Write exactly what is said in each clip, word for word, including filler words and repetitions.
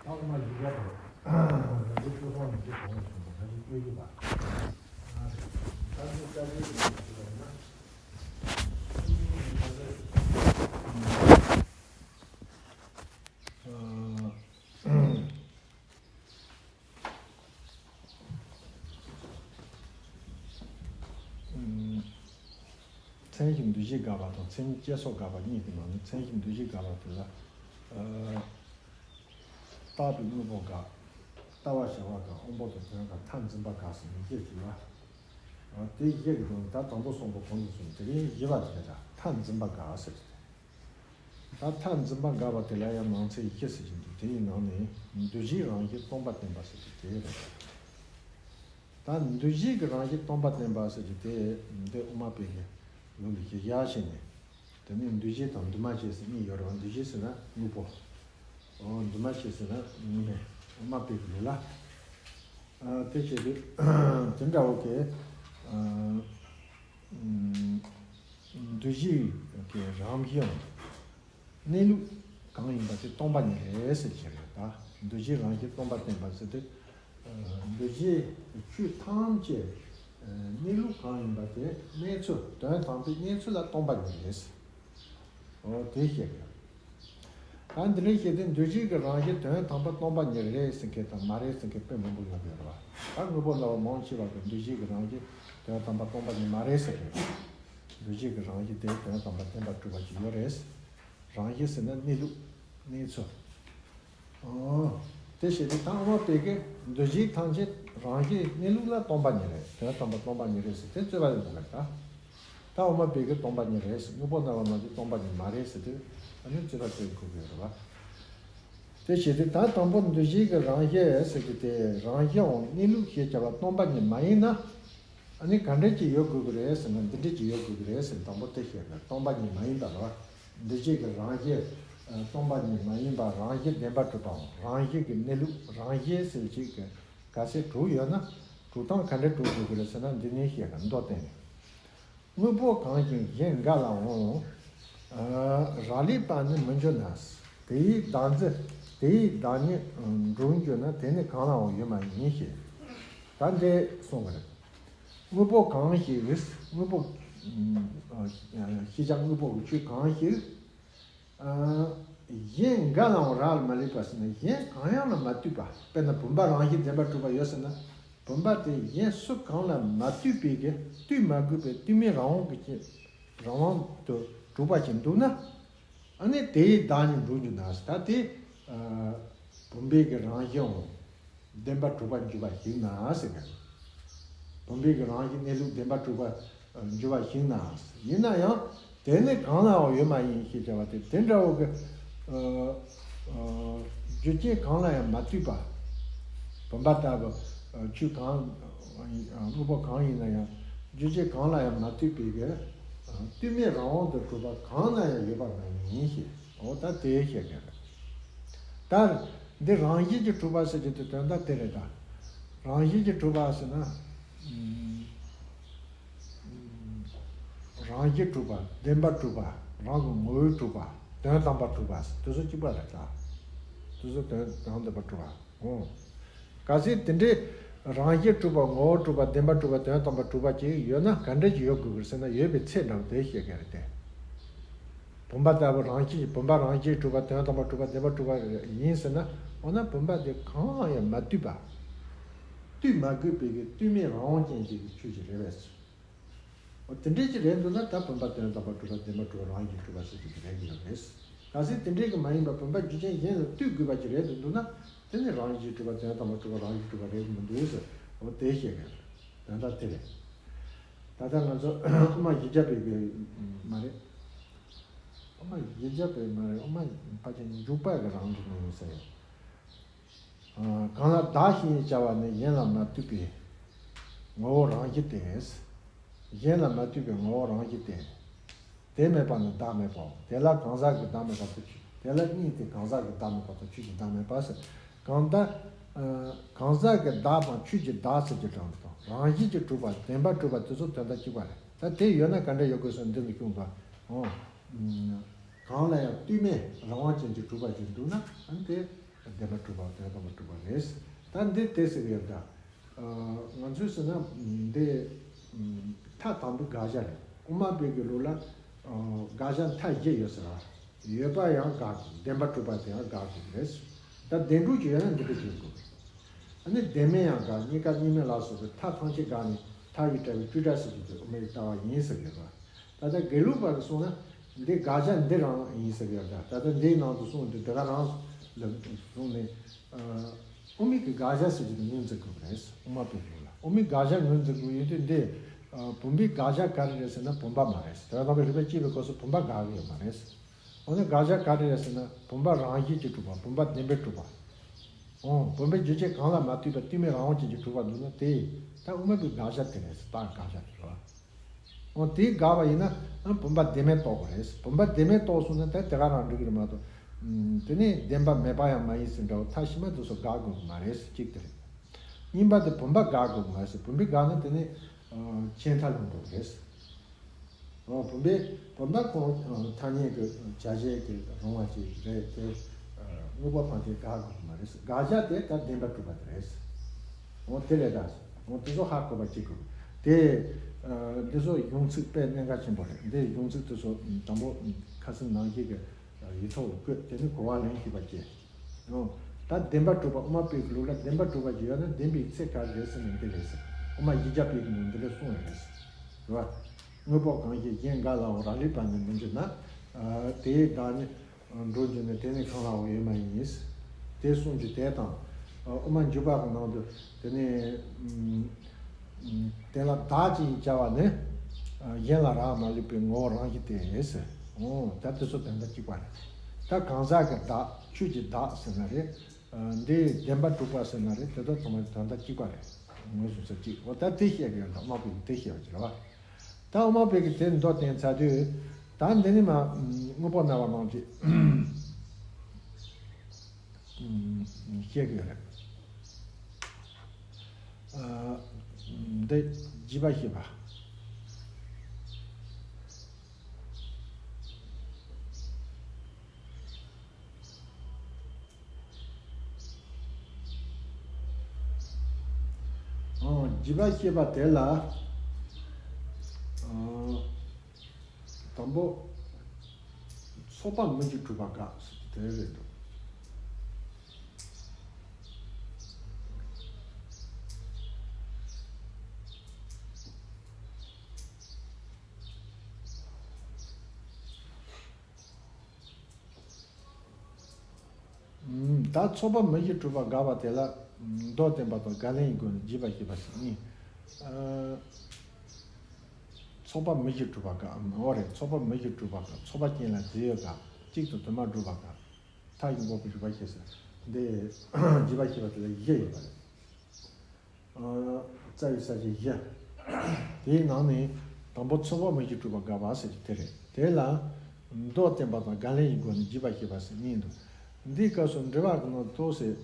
ཨ་མ་ཡི་ག་དང་། འདི་ཚོ་ཚང་མི་ཚེ་གོང་ལ་སོང་བ་ད་ཅི་སྤྲོད་རྒྱུ་དང་། ཨ་ད་ཅི་ལྟ་ཅི་ཡིན་ཟེར་བ་ཡིན་ན། མཚན་གཞི་འདུ་བྱེད་དགག་པ་དང་མཚན་ཉིད་བསྐྱེད་སོགས་དགག་པ་གཉིས་ཀྱི་ནང་ནས་མཚན་གཞི་འདུ་བྱེད་དགག་པ་དེ་ལ། རྟག་པའི་དངོས་པོ་དགག་ལྟ་བ་བྱ་བ་དགག་དབང་པོ་དང་དོན་དགག་མཐར་འཛིན་པ་དགག་ཟེར་ནས་བརྒྱད་ཅིག་ལ། དེ་བཞི་གི་དོན་ད་དང་པོ་གསུངས་པ་གོང་དུ་སོང་དེ་རིང་བཞི་པ་དེ་ལ་མཐར་འཛིན་པ་དགག་ཟེར་གྱི་འདུག་ད་མཐར་འཛིན་པ་དགག་པ་དེ་ལ་ཡང་ནང་ཚན་བཞི་ཟེར་གྱི་འདུག་དེའི་ནང་ནས་འདུ་བྱེད་རང་བཞིན་སྟོང་པ་བསྟན་པ་ཟེར་གྱི་དེ་རེད། ད་འདུ་བྱེད་ཀྱི་རང་བཞིན་སྟོང་པ་བསྟན་པ་ཟེར་གྱི་དེ་འདི་དབུ་མ་པའི་གི་ལུགས་ལ་གཞི་བཞག་བྱས་ནས། དེ་ནས་འདུ་བྱེད་དང་འདུས་མ་བྱས་ཟེར་གཉིས་ཡོད་རེད་བ། འདུ་བྱེད་ཟེར་ན་དངོས་པོ། འོ་འདུས་མ་བྱས་ཟེར་ན་དངོས་མེད་དབུ་མ་པའི་གི་ལུགས་ལ། དེ་བྱས་དུས་དེ་འདྲ་བོ་གི་འདུ་བྱེད་ཀྱི་རང་བཞིན་གནས་ལུགས་གང་ཡིན་པ་དེ་སྟོང་པ་ཉིད་རེད་ཟེར་གྱི་རེད། ད་འདུ་བྱེད་རང་བཞིན་སྟོང་པ་བསྟན་པ་ཟེར་དུས། འདུ་བྱེད་ཆོས་ཐམས་ཅད་གནས་ལུགས་གང་ཡིན་པ་དེ་གནས་ཚུལ་དོན་དམ་པའི་གནས་ཚུལ་ལ་སྟོང་པ་ཉིད་རེད། འོ་དེ་བཤད་དགོས། ད་འདི་འདྲ་བཤད་དུས་འདུ་བྱེད་ཀྱི་རང་བཞིན་དོན་དམ་པ་སྟོང་པ་ཉིད་རེད་ཟེར་མཁན་དང་མ་རེད་ཟེར་མཁན་དཔེ་མང་པོ་ཡོང་གི་ཡོད་རེད་བ། ད་དངོས་པོ་རྣམ་པ་མང་ཆེ་བ་གིས་འདུ་བྱེད་ཀྱི་རང་བཞིན་དོན་དམ་པ་སྟོང་པ་ཉིད་མ་རེད་ཟེར་གི་ཡོད། འདུ་བྱེད་ཀྱི་རང་བཞིན་དེ་དོན་དམ་པ་བདེན་པར་གྲུབ་པ་ཅིག་ཡོད་རེད། རང་བཞིན་ཟེར་ན་གནས་ལུགས་གནས་ཚུལ། ཨོ། དེ་བྱས་ཏེ་ད་དབུ་མ་པའི་གི་འདུ་བྱེད་ཐམས་ཅད་རང་བཞིན་གནས་ལུགས་ལ་སྟོང་པ་ཉིད་རེད། དོན་དམ་པ་སྟོང་པ་ཉིད་རེད་ཟེར་དེ་རྩོད་པ་ཡོང་གི་རེད་ད། ད་དབུ་མ་པའི་གི་སྟོང་པ་ཉིད་རེད་ཟེར། དངོས་པོ་རྣམ་པ་མ་གཏོགས་སྟོང་པ་ཉིད་མ་རེད་ཟེར་དུས་ཨ་ནི་རྩོད་པ་རྩོད་དགོས་ཀྱི་ཡོད་རེད་བ། དེ་བྱས་ཏེ་ད་དང་པོ་འདུ་བྱེད་ཀྱི་རང་བཞིན་ཟེར་གྱི་དེ་རང་བཞིན་འོང་གནས་ལུགས་ཞེས་བྱ་བ་སྟོང་པ་ཉིད་མ་ཡིན་ན། ཨ་ནི་ག་འདྲ་ཅིག་ཡོད་དགོས་ཀྱི་རེད་ཟེར་ན་འདི་འདྲ་ཅིག་ཡོད་དགོས་ཀྱི་རེད་ཟེར། དང་པོ་དེ་བཤད་དགོས། སྟོང་པ་ཉིད་མ་ཡིན་པ་ལ། འདུ་བྱེད་ཀྱི་རང་བཞིན་སྟོང་པ་ཉིད་མ་ཡིན་པ་རང་བཞིན་བདེན་པར་གྲུབ་པའམ་རང་བཞིན་གྱི་གནས་ལུགས་རང་བཞིན་ཟེར་ཅིག་གི་ག་ཚད་གྲུབ་ཡོད་ན་གྲུབ་སྟངས་ག་འདྲ་གྲུབ་དགོས་ཀྱི་རེད་ཟེར་ན་འདི་ནས་བཤད་དགོས། མདོ་བསྟན་ནས། དངོས་པོ་གང་ཞིག་གཞན་འགའ་ལའང་། རག་ལས་པ་ནི་མི་འགྱུར་ན། དེ་ཡི་བདག་འཛིན་དེ་ཡི་བདག་ཉིད་འགྲུབ་འགྱུར་ན། དེ་ནི་གང་ལའང་ཡོད་མ་ཡིན་ཞེས། ད་འདི་གསུངས་པ་རེད། དངོས་པོ་གང་ཞིག་རིགས་དངོས་པོ། ཤེས་བྱ་དངོས་པོ་གི་ཆོས་གང་ཞིག་གཞན་འགའ་ལའང་རག་ལས་མ་ལས་པ་ཟེར་ན་གཞན་གང་ཡང་ལ་མ་ལྟོས་པ། དཔེར་ན་བུམ་པ་རང་བཞིན་བདེན་པར་གྲུབ་པ་ཡོད་ཟེར་ན། བུམ་པ་དེ་གཞན་སུ་གང་ལ་མ་ལྟོས་པའི་གི་ལྟོས་མ་དགོས་པའི་ལྟོས་མེད་རང་དབང་གི་རང་དབང་དུ་གྲུབ་པ་ཞིག་འདུག་ན། ཨ་ནི་དེ་ཡི་བདག་ཉིད་འགྲུབ་འགྱུར་ན་ཟེར། ད་དེ་བུམ་པའི་གི་རང་བཞིན་འོང་བདེན་པར་གྲུབ་པར་འགྱུར་བ་ཞིག་ན་ཟེར་གི། བུམ་པའི་གི་རང་བཞིན་གནས་ལུགས་བདེན་པར་གྲུབ་པར་འགྱུར་བ་ཞིག་ན། ཡིན་ན་ཡང་དེ་ནི་གང་ལའང་ཡོད་མ་ཡིན་ཞེས་བྱ་བ་དེ་དེ་འདྲ་བོ་གི་རྒྱུ་རྐྱེན་གང་ལ་ཡང་མ་ལྟོས་པ། བུམ་པ་ལྟ་བུ་ཆོས་གང་དངོས་པོ་གང་ཡིན་ན་ཡང་རྒྱུ་རྐྱེན་གང་ལ་ཡང་མ་ལྟོས་པའི་གི་ལྟོས་མེད་རང་དབང་དུ་གྲུབ་པ་གང་ན་ཡང་ཡོད་པ་མ་ཡིན་ཞེས། འོ་ད་དེ་བཤད་མཁན་རེད། ད་འདི་རང་བཞིན་གྱིས་གྲུབ་པ་ཟེར་གྱི་དེ་དོན་དག་དེ་རེད་ད། རང་བཞིན་གྱིས་གྲུབ་པ་ཟེར་ན། རང་བཞིན་གྲུབ་པ་བདེན་པར་གྲུབ་པ་རང་གི་ངོ་བོས་གྲུབ་པ་དོན་དམ་པར་གྲུབ་པ་དེ་ཚོ་གཅིག་པ་རེད་ད། དེ་ཚོ་དོན་དམ་པར་གྲུབ་པ། འོ། གལ་སྲིད་དེ་འདྲའི་རང་བཞིན་གྲུབ་པ་ངོ་བོ་གྲུབ་པ་བདེན་པར་གྲུབ་པ་དོན་དམ་པར་གྲུབ་པ་ཅིག་ཡོད་ན་ག་འདྲ་ཅིག་ཡོད་དགོས་ཀྱི་རེད་ཟེར་ན་ཡོད་པའི་ཚད་འདྲ་བོ་དེ་བཤད་མཁན་རེད་དེ། བུམ་པ་ལྟ་བུ་རང་བཞིན་བུམ་པ་རང་བཞིན་གྲུབ་པ་དོན་དམ་པར་གྲུབ་པ་བདེན་པར་གྲུབ་པ་ཡིན་ཟེར་ན། འོ་ན་བུམ་པ་དེ་གང་ཡང་མ་ལྟོས་པ། ལྟོས་མ་དགོས་པའི་གི་ལྟོས་མེད་རང་དབང་ཅན་ཅིག་གི་ཆོས་ཅིག་རེད་པས། འོ་དེ་འདྲའི་ཅིག་རེད་འདུག་ན་ད་བུམ་པ་དོན་དམ་པར་གྲུབ་པ་བདེན་པར་གྲུབ་པ་རང་བཞིན་གྲུབ་པ་ཟེར་གྱི་རེད་ཀྱི་ཡོད་རེད། གལ་སྲིད་དེ་འདྲའི་གི་མ་ཡིན་པ་བུམ་པ་རྒྱུ་ཅན་གཞན་ལ་ལྟོས་དགོས་པ་ཅིག་རེད་འདུག་ན། དེ་ནི་རང་བཞིན་གྲུབ་པ་དོན་དམ་པར་གྲུབ་པ་རང་བཞིན་གྲུབ་པ་རེད་མི་འདུག་ཟེར། འོ་དེ་བཤད་མཁན་རེད། དོན་དག་དེ་རེད། ད་ལྟ་ང་ཚོ་དབུ་མ་བཞི་བརྒྱ་པའི་གི་མ་རེད། དབུ་མ་བཞི་བརྒྱ་པའི་མ་རེད། དབུ་མ་ཕལ་ཆེར་འཇུག་པ་གི་རང་གི་ནང་ཡིན་ས་ཡོད། གང་ལ་བདག་ཞེས་བྱ་བ་ནི་གཞན་ལ་མ་ལྟོས་པའི་ངོ་བོ་རང་བཞིན་ཏེ། གཞན་ལ་མ་ལྟོས་པའི་ངོ་བོ་རང་བཞིན་ཏེ། དེ་མེད་པ་ནི་བདག་མེད་པའོ། དེ་ལ་གང་ཟག་གི་བདག་མེད་པ་དང་ཆོས་དེ་ལ་གཉིས་ཏེ། གང་ཟག་གི་བདག་མེད་པ་དང་ཆོས་ཀྱི་བདག་མེད་པ་ཟེར། གང་ལྟར། གང་ཟག་གི་བདག་དང་ཆོས་ཀྱི་བདག་ཟེར་གྱི་གྲངས་དང་རང་བཞིན་གྱིས་གྲུབ་པ་བདེན་པར་གྲུབ་པ་དེ་ཚོ་དོན་དག་གཅིག་པ་རེད། ད་དེ་ཡོད་ན་ག་འདྲ་ཡོད་དགོས་ཟེར་འདི་ནས་གསུངས་པ། འོ། གང་ལ་ཡང་ལྟོས་མེད་རང་དབང་ཅན་གྱིས་གྲུབ་པ་ཅིག་འདུག་ན་ཨ་ནི་དེ་ བདེན་པར་གྲུབ་པ་དང་དོན་དམ་པར་གྲུབ་པ་རེད། ད་འདི་དེ་ཟེར་གི་ཡོད་ད། ང་ཚོས་ཟེར་ན་འདི་མཐའ་དང་པོའི་དགག་བྱ་རེད། དབུ་མ་པའི་གི་ལུགས་ལ་དགག་བྱ་མཐའ་བཞི་ཡོད་ཟེར་བ། ཡོད་པ་ཡང་དགག་དགོས། བདེན་པར་གྲུབ་པ་དེ་ཡང་དགག་དགོས་རེད། ད་བདེན་གྲུབ་ཀྱི་ཡོད་ན་འདི་འདྲ་བྱེད་དགོས། ཨ་ནི་བདེན་མེད་ཡང་དགག་གཉིས་ཀ་གཉིས་མེད་ལ་སོགས་པའི་མཐའ་ཐམས་ཅད་དགག་ནས་མཐའ་ཡི་བྲལ་བའི་སྤྲོས་བྲལ་ཟེར་གྱི་དེ་དབུ་མའི་ལྟ་བ་ཡིན་ཟེར་གྱི་རེད། ད་ལྟ་དགེ་ལུགས་པ་གིས་གསུངས་ན་འདི་དགག་བྱ་འདི་རང་ཡིན་ཟེར་གྱི་རེད། ད་ལྟ་འདིའི་ནང་དུ་གསུངས་འདུག་དེ་ག་རང་ལ་བཟུང་ནས་དབུ་མའི་གི་དགག་བྱ་ཟེར་གྱི་དེ་ངོས་འཛིན་དགོས་པ་རེད། དབུ་མ་པའི་ལུགས་ལ་དབུ་མའི་དགག་བྱ་ངོས་འཛིན་དགོས་ཡོད་དུས་འདི་བུམ་པའི་དགག་བྱ་ག་རེ་རེད་ཟེར་ན་བུམ་པ་མ་རེད། དོན་དམ་པའི་རིགས་པས་དཔྱད་པའི་སྐབས་སུ་བུམ་པ་དགག་གི་ཡོད་མ་རེད། འོ་ན་དགག་བྱ་ག་རེ་རེད་ཟེར་ན་བུམ་པ་རང་བཞིན་གྱིས་གྲུབ་པ། བུམ་པ་བདེན་པས་གྲུབ་པ། འོ་བུམ་པའི་རྒྱུ་ཅན་གང་ལ་མ་ལྟོས་པའི་ལྟོས་མེད་རང་དབང་ཅན་གྱིས་གྲུབ་པ་འདུག་ན་དེ་ད་དབུ་མ་པའི་དགག་བྱ་དེ་རེད། རྟགས་དགག་བྱ་དེ་རེད། འོ་དེ་དགག་པ་ཡིན་ན་ཨ་བུམ་པ་བདེན་མེད་རྟོགས་དགོས་རེད། བུམ་པ་བདེན་མེད་རྟོགས་སོང་ན་ད་དེ་ག་རང་འགྲིག་གི་རེད་མ་གཏོགས། དེ་ནས་བདེན་པ་མེད་པ་ཡང་མ་ཡིན་ཟེར་འདྲ་བོ་མཐའ་ཕྱི་མ་དེ་ཚོ་དགག་དགོས་ཀྱི་མ་རེད། གཅིག་དེ་རེད། གཉིས་པ་དེ་བུམ་པ་དགག་དགོས་ཀྱི་མ་རེད། བུམ་པས་དགག་ན་དེ་ནས་ཆད་མཐའ་ལྷུང་དགོས་རེད། འོ་བུམ་པས་བུམ་པ་ཁོང་ཐ་སྙད་ཀྱི་བྱ་བྱེད་ཀྱི་རུང་བ་ཅིག་རེད་དེ། དངོས་པོ་ཐམས་ཅད་དགག་དགོས་ཀྱི་མ་རེད། དགག་བྱ་དེ་ད་བདེན་པར་གྲུབ་པ་དེ་རེད། འོ་དེ་རེད་ད། འོ་དེ་ཚོ་ཧ་གོ་བ་ཅིག་དགོས། དེ་འདི་ཚོ་གཞུང་ཚིག་དཔེ་གནད་འགག་ཆེན་པོ་རེད། འདི་གཞུང་ཚིག་དེ་ཚོ་དང་པོ་ཁ་སང་ནང་བཞིན་གྱི་ཡིག་ཐོག་ལ་བཀོད། དེ་ནས་གོ་བ་ལེན་ཤེས་པ་བྱེད། ཨོ། ད་བདེན་པར་གྲུབ་པ་དབུ་མ་པའི་གི་ལུགས་ལ་བདེན་པར་གྲུབ་པ་ཅིག་ཡོད་ན་བདེན་པའི་ཚད་ག་རེ་རེད་ཟེར་ན་འདི་རེད་ཟེར། དབུ་མ་བཞི་བརྒྱ་པའི་གི་ནང་འདི་འདྲ་གསུངས་ཡོད་རེད་ཟེར། རེད་བ། དངོས་པོ་གང་ཞིག་གཞན་འགའ་ལའང་རག་ལས་པ་ནི་མི་འགྱུར་ན། དེའི་བདག་ཉིད་འགྲོ་འགྱུར་ནས་དེ་ནི་གང་ལའང་ཡོད་མ་ཡིན། དེ་གསུངས་རྒྱུ་དེ་དང་། དབུ་མ་འཇུག་པ་གི་ནང་དུ་དེ་ནི། དེ་ལ་བདག་ཅེས་བྱ་བ་ནི། གཞན་ལ་རག་མ་ལུས་པའི་ངོ་བོ་རང་བཞིན་ཏེ་ཟེར། འོ་ད་དེ་ཚོ་དོན་དག་གཅིག་པ་རེད། ད་གང་ཟག་གི་བདག་ཆོས་ཀྱི་བདག་ཟེར་ན་རེད། འདི་བདེན་པར་གྲུབ་པ་ཟེར་ན་རེད། དེ་དག་ཚང་མ་དོན་དག་གཅིག་པ་རེད། ངོས་བཟུང་ས་གཅིག་འོ་ད་དེ་བཤད་གི་ཡོད། ད་དབུ་མ་པའི་དེ་བཤད་པ་ཅིག་རེད་བ། ད་དབུ་མ་པའི་གི་དེ་མདོ་བསྟན་ཚར་དུས། ད་འདི་ནི་མ་དངོས་པོ་རྣམ་པ་མང་ཅིག་བཤད་གི་ཡོད་རེད། འདི་བརྗོད་པ་ཤེས་པ། བརྗོད་པ་ཤེས་པ་དེ་ལ། དང་པོ། ཚོགས་པ་མུ་བཞི་གྲུབ་པ་དགག་ཟེར་དེ་རེད་འདུག་ད་ཚོགས་པ་མུ་བཞི་གྲུབ་པ་དགག་པ་དེ་ལ་མདོ་བསྟན་པ་དང་བཀའ་ལན་གྱི་སྒོ་ནས་བརྗོད་པ་ཤེས་པ་ཟེར་གཉིས། ཚོགས་པ་མུ་བཞི་གྲུབ་པ་དགག་འོ་རེད། ཚོགས་པ་མུ་བཞི་གྲུབ་པ་དགག་ཚོགས་པ་ཅན་ལ་རྫས་ཡོད་དགག་གཅིག་ཏུ་དོན་སྨྲ་སྒྲུབ་པ་དགག་མཐའ་བཞི་འགོག་པའི་རིགས་པ་ཤེས་ཟེར། འདི་བརྗོད་པ་ཤེས་པ་དེ་ལ་བཞི་ཡོད་པ་རེད། རྩ་བའི་ས་བཅད་བཞི། དེའི་ནང་ནས་དང་པོ་ཚོགས་པ་མུ་བཞི་གྲུབ་པ་དགག་པ་ཟེར་གྱི་དེ་རེད། དེ་ལ་མདོ་བསྟན་པ་དང་བཀའ་ལན་གྱི་སྒོ་ནས་བརྗོད་པ་ཤེས་པ་ཟེར་གཉིས་འདུག་འདིའི་སྐབས་སུ་འགྲེལ་པ་གི་ནང་ཏོག་ཙམ་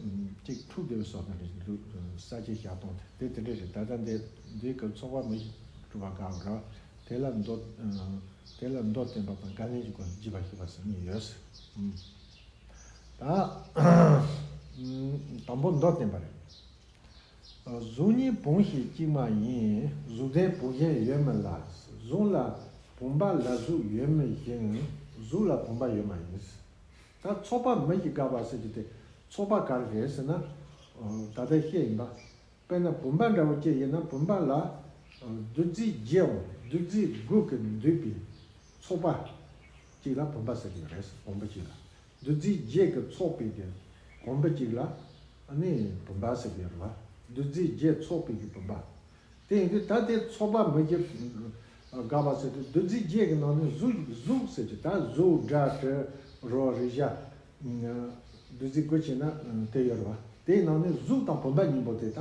གཅིག་འཁྲུག་བསྡད་པའི་བཟོ་ལྟ་རེད་འདུག་ས་བཅད་བཞག་སྟངས་དེ་དེ་འདྲ་རེད། ད་ལྟ་འདི་འདིའི་སྐབས་ཚོགས་པ་མུ་བཞི་གྲུབ་པ་དགག་པ་རེད། དེ་ལ་མདོ་དེ་ལ་མདོ་བསྟན་པ་དང་བཀའ་ལན་གྱི་སྒོ་ནས་བརྗོད་པ་ཤེས་པ་ཟེར་གཉིས་ཡོད། ད་དང་པོ་མདོ་བསྟན་པ་རེད། གཟུགས་ཉིད་བུམ་ཞིག་གཅིག་མ་ཡིན། གཟུགས་ལྡན་བུམ་གཞན་ཡོད་མིན་ལ། གཟུགས་ལ་བུམ་པ་ལ་གཟུགས་ཡོད་མིན་བཞིན། གཟུགས་ལ་བུམ་པ་ཡོད་མ་ཡིན། ད་ཚོགས་པ་མུ་བཞི་དགག་པ་ཟེར་རྒྱུ་དེ་ཚོགས་པ་ག་རེ་རེད་ཟེར་ན། ད་ལྟ་བཤད་ཡིན་པ། དཔེར་ན་བུམ་པ་འདྲ་བོ་ཅིག་ཡིན་ན་བུམ་པ་ལ་བདུད་རྩི་བརྒྱད་འོང་། བདུད་རྩི་དགུ་གིས་འདུས་པའི་ཚོགས་པ་གཅིག་ལ་བུམ་པ་ཟེར་གྱི་རེད། བུམ་པ་གཅིག་ལ། བདུད་རྩི་བརྒྱད་ཀྱིས་ཚོགས་པའི་གི་བུམ་པ་གཅིག་ལ་ཨ་ནི་བུམ་པ་ཟེར་གྱི་རེད་བ། བདུད་རྩི་བརྒྱད་ཚོགས་པའི་གི་བུམ་པ། དེ་ཡིན་དུས་ད་དེ་ཚོགས་པ་མུ་བཞི་དགག་པ་ཟེར་དུས་བདུད་རྩི་བརྒྱད་ཀྱི་ནང་ནས་གཟུགས་གཟུགས་ཟེར་གྱི་ད་གཟུགས་སྒྲ་དྲི་རོ་རེག་བྱ། བདུད་རྩི་དགུ་བྱས་ན་དེ་ཡོད་རེད་བ། དེའི་ནང་ནས་གཟུགས་དང་བུམ་པ་གཉིས་པོ་དེ་ད་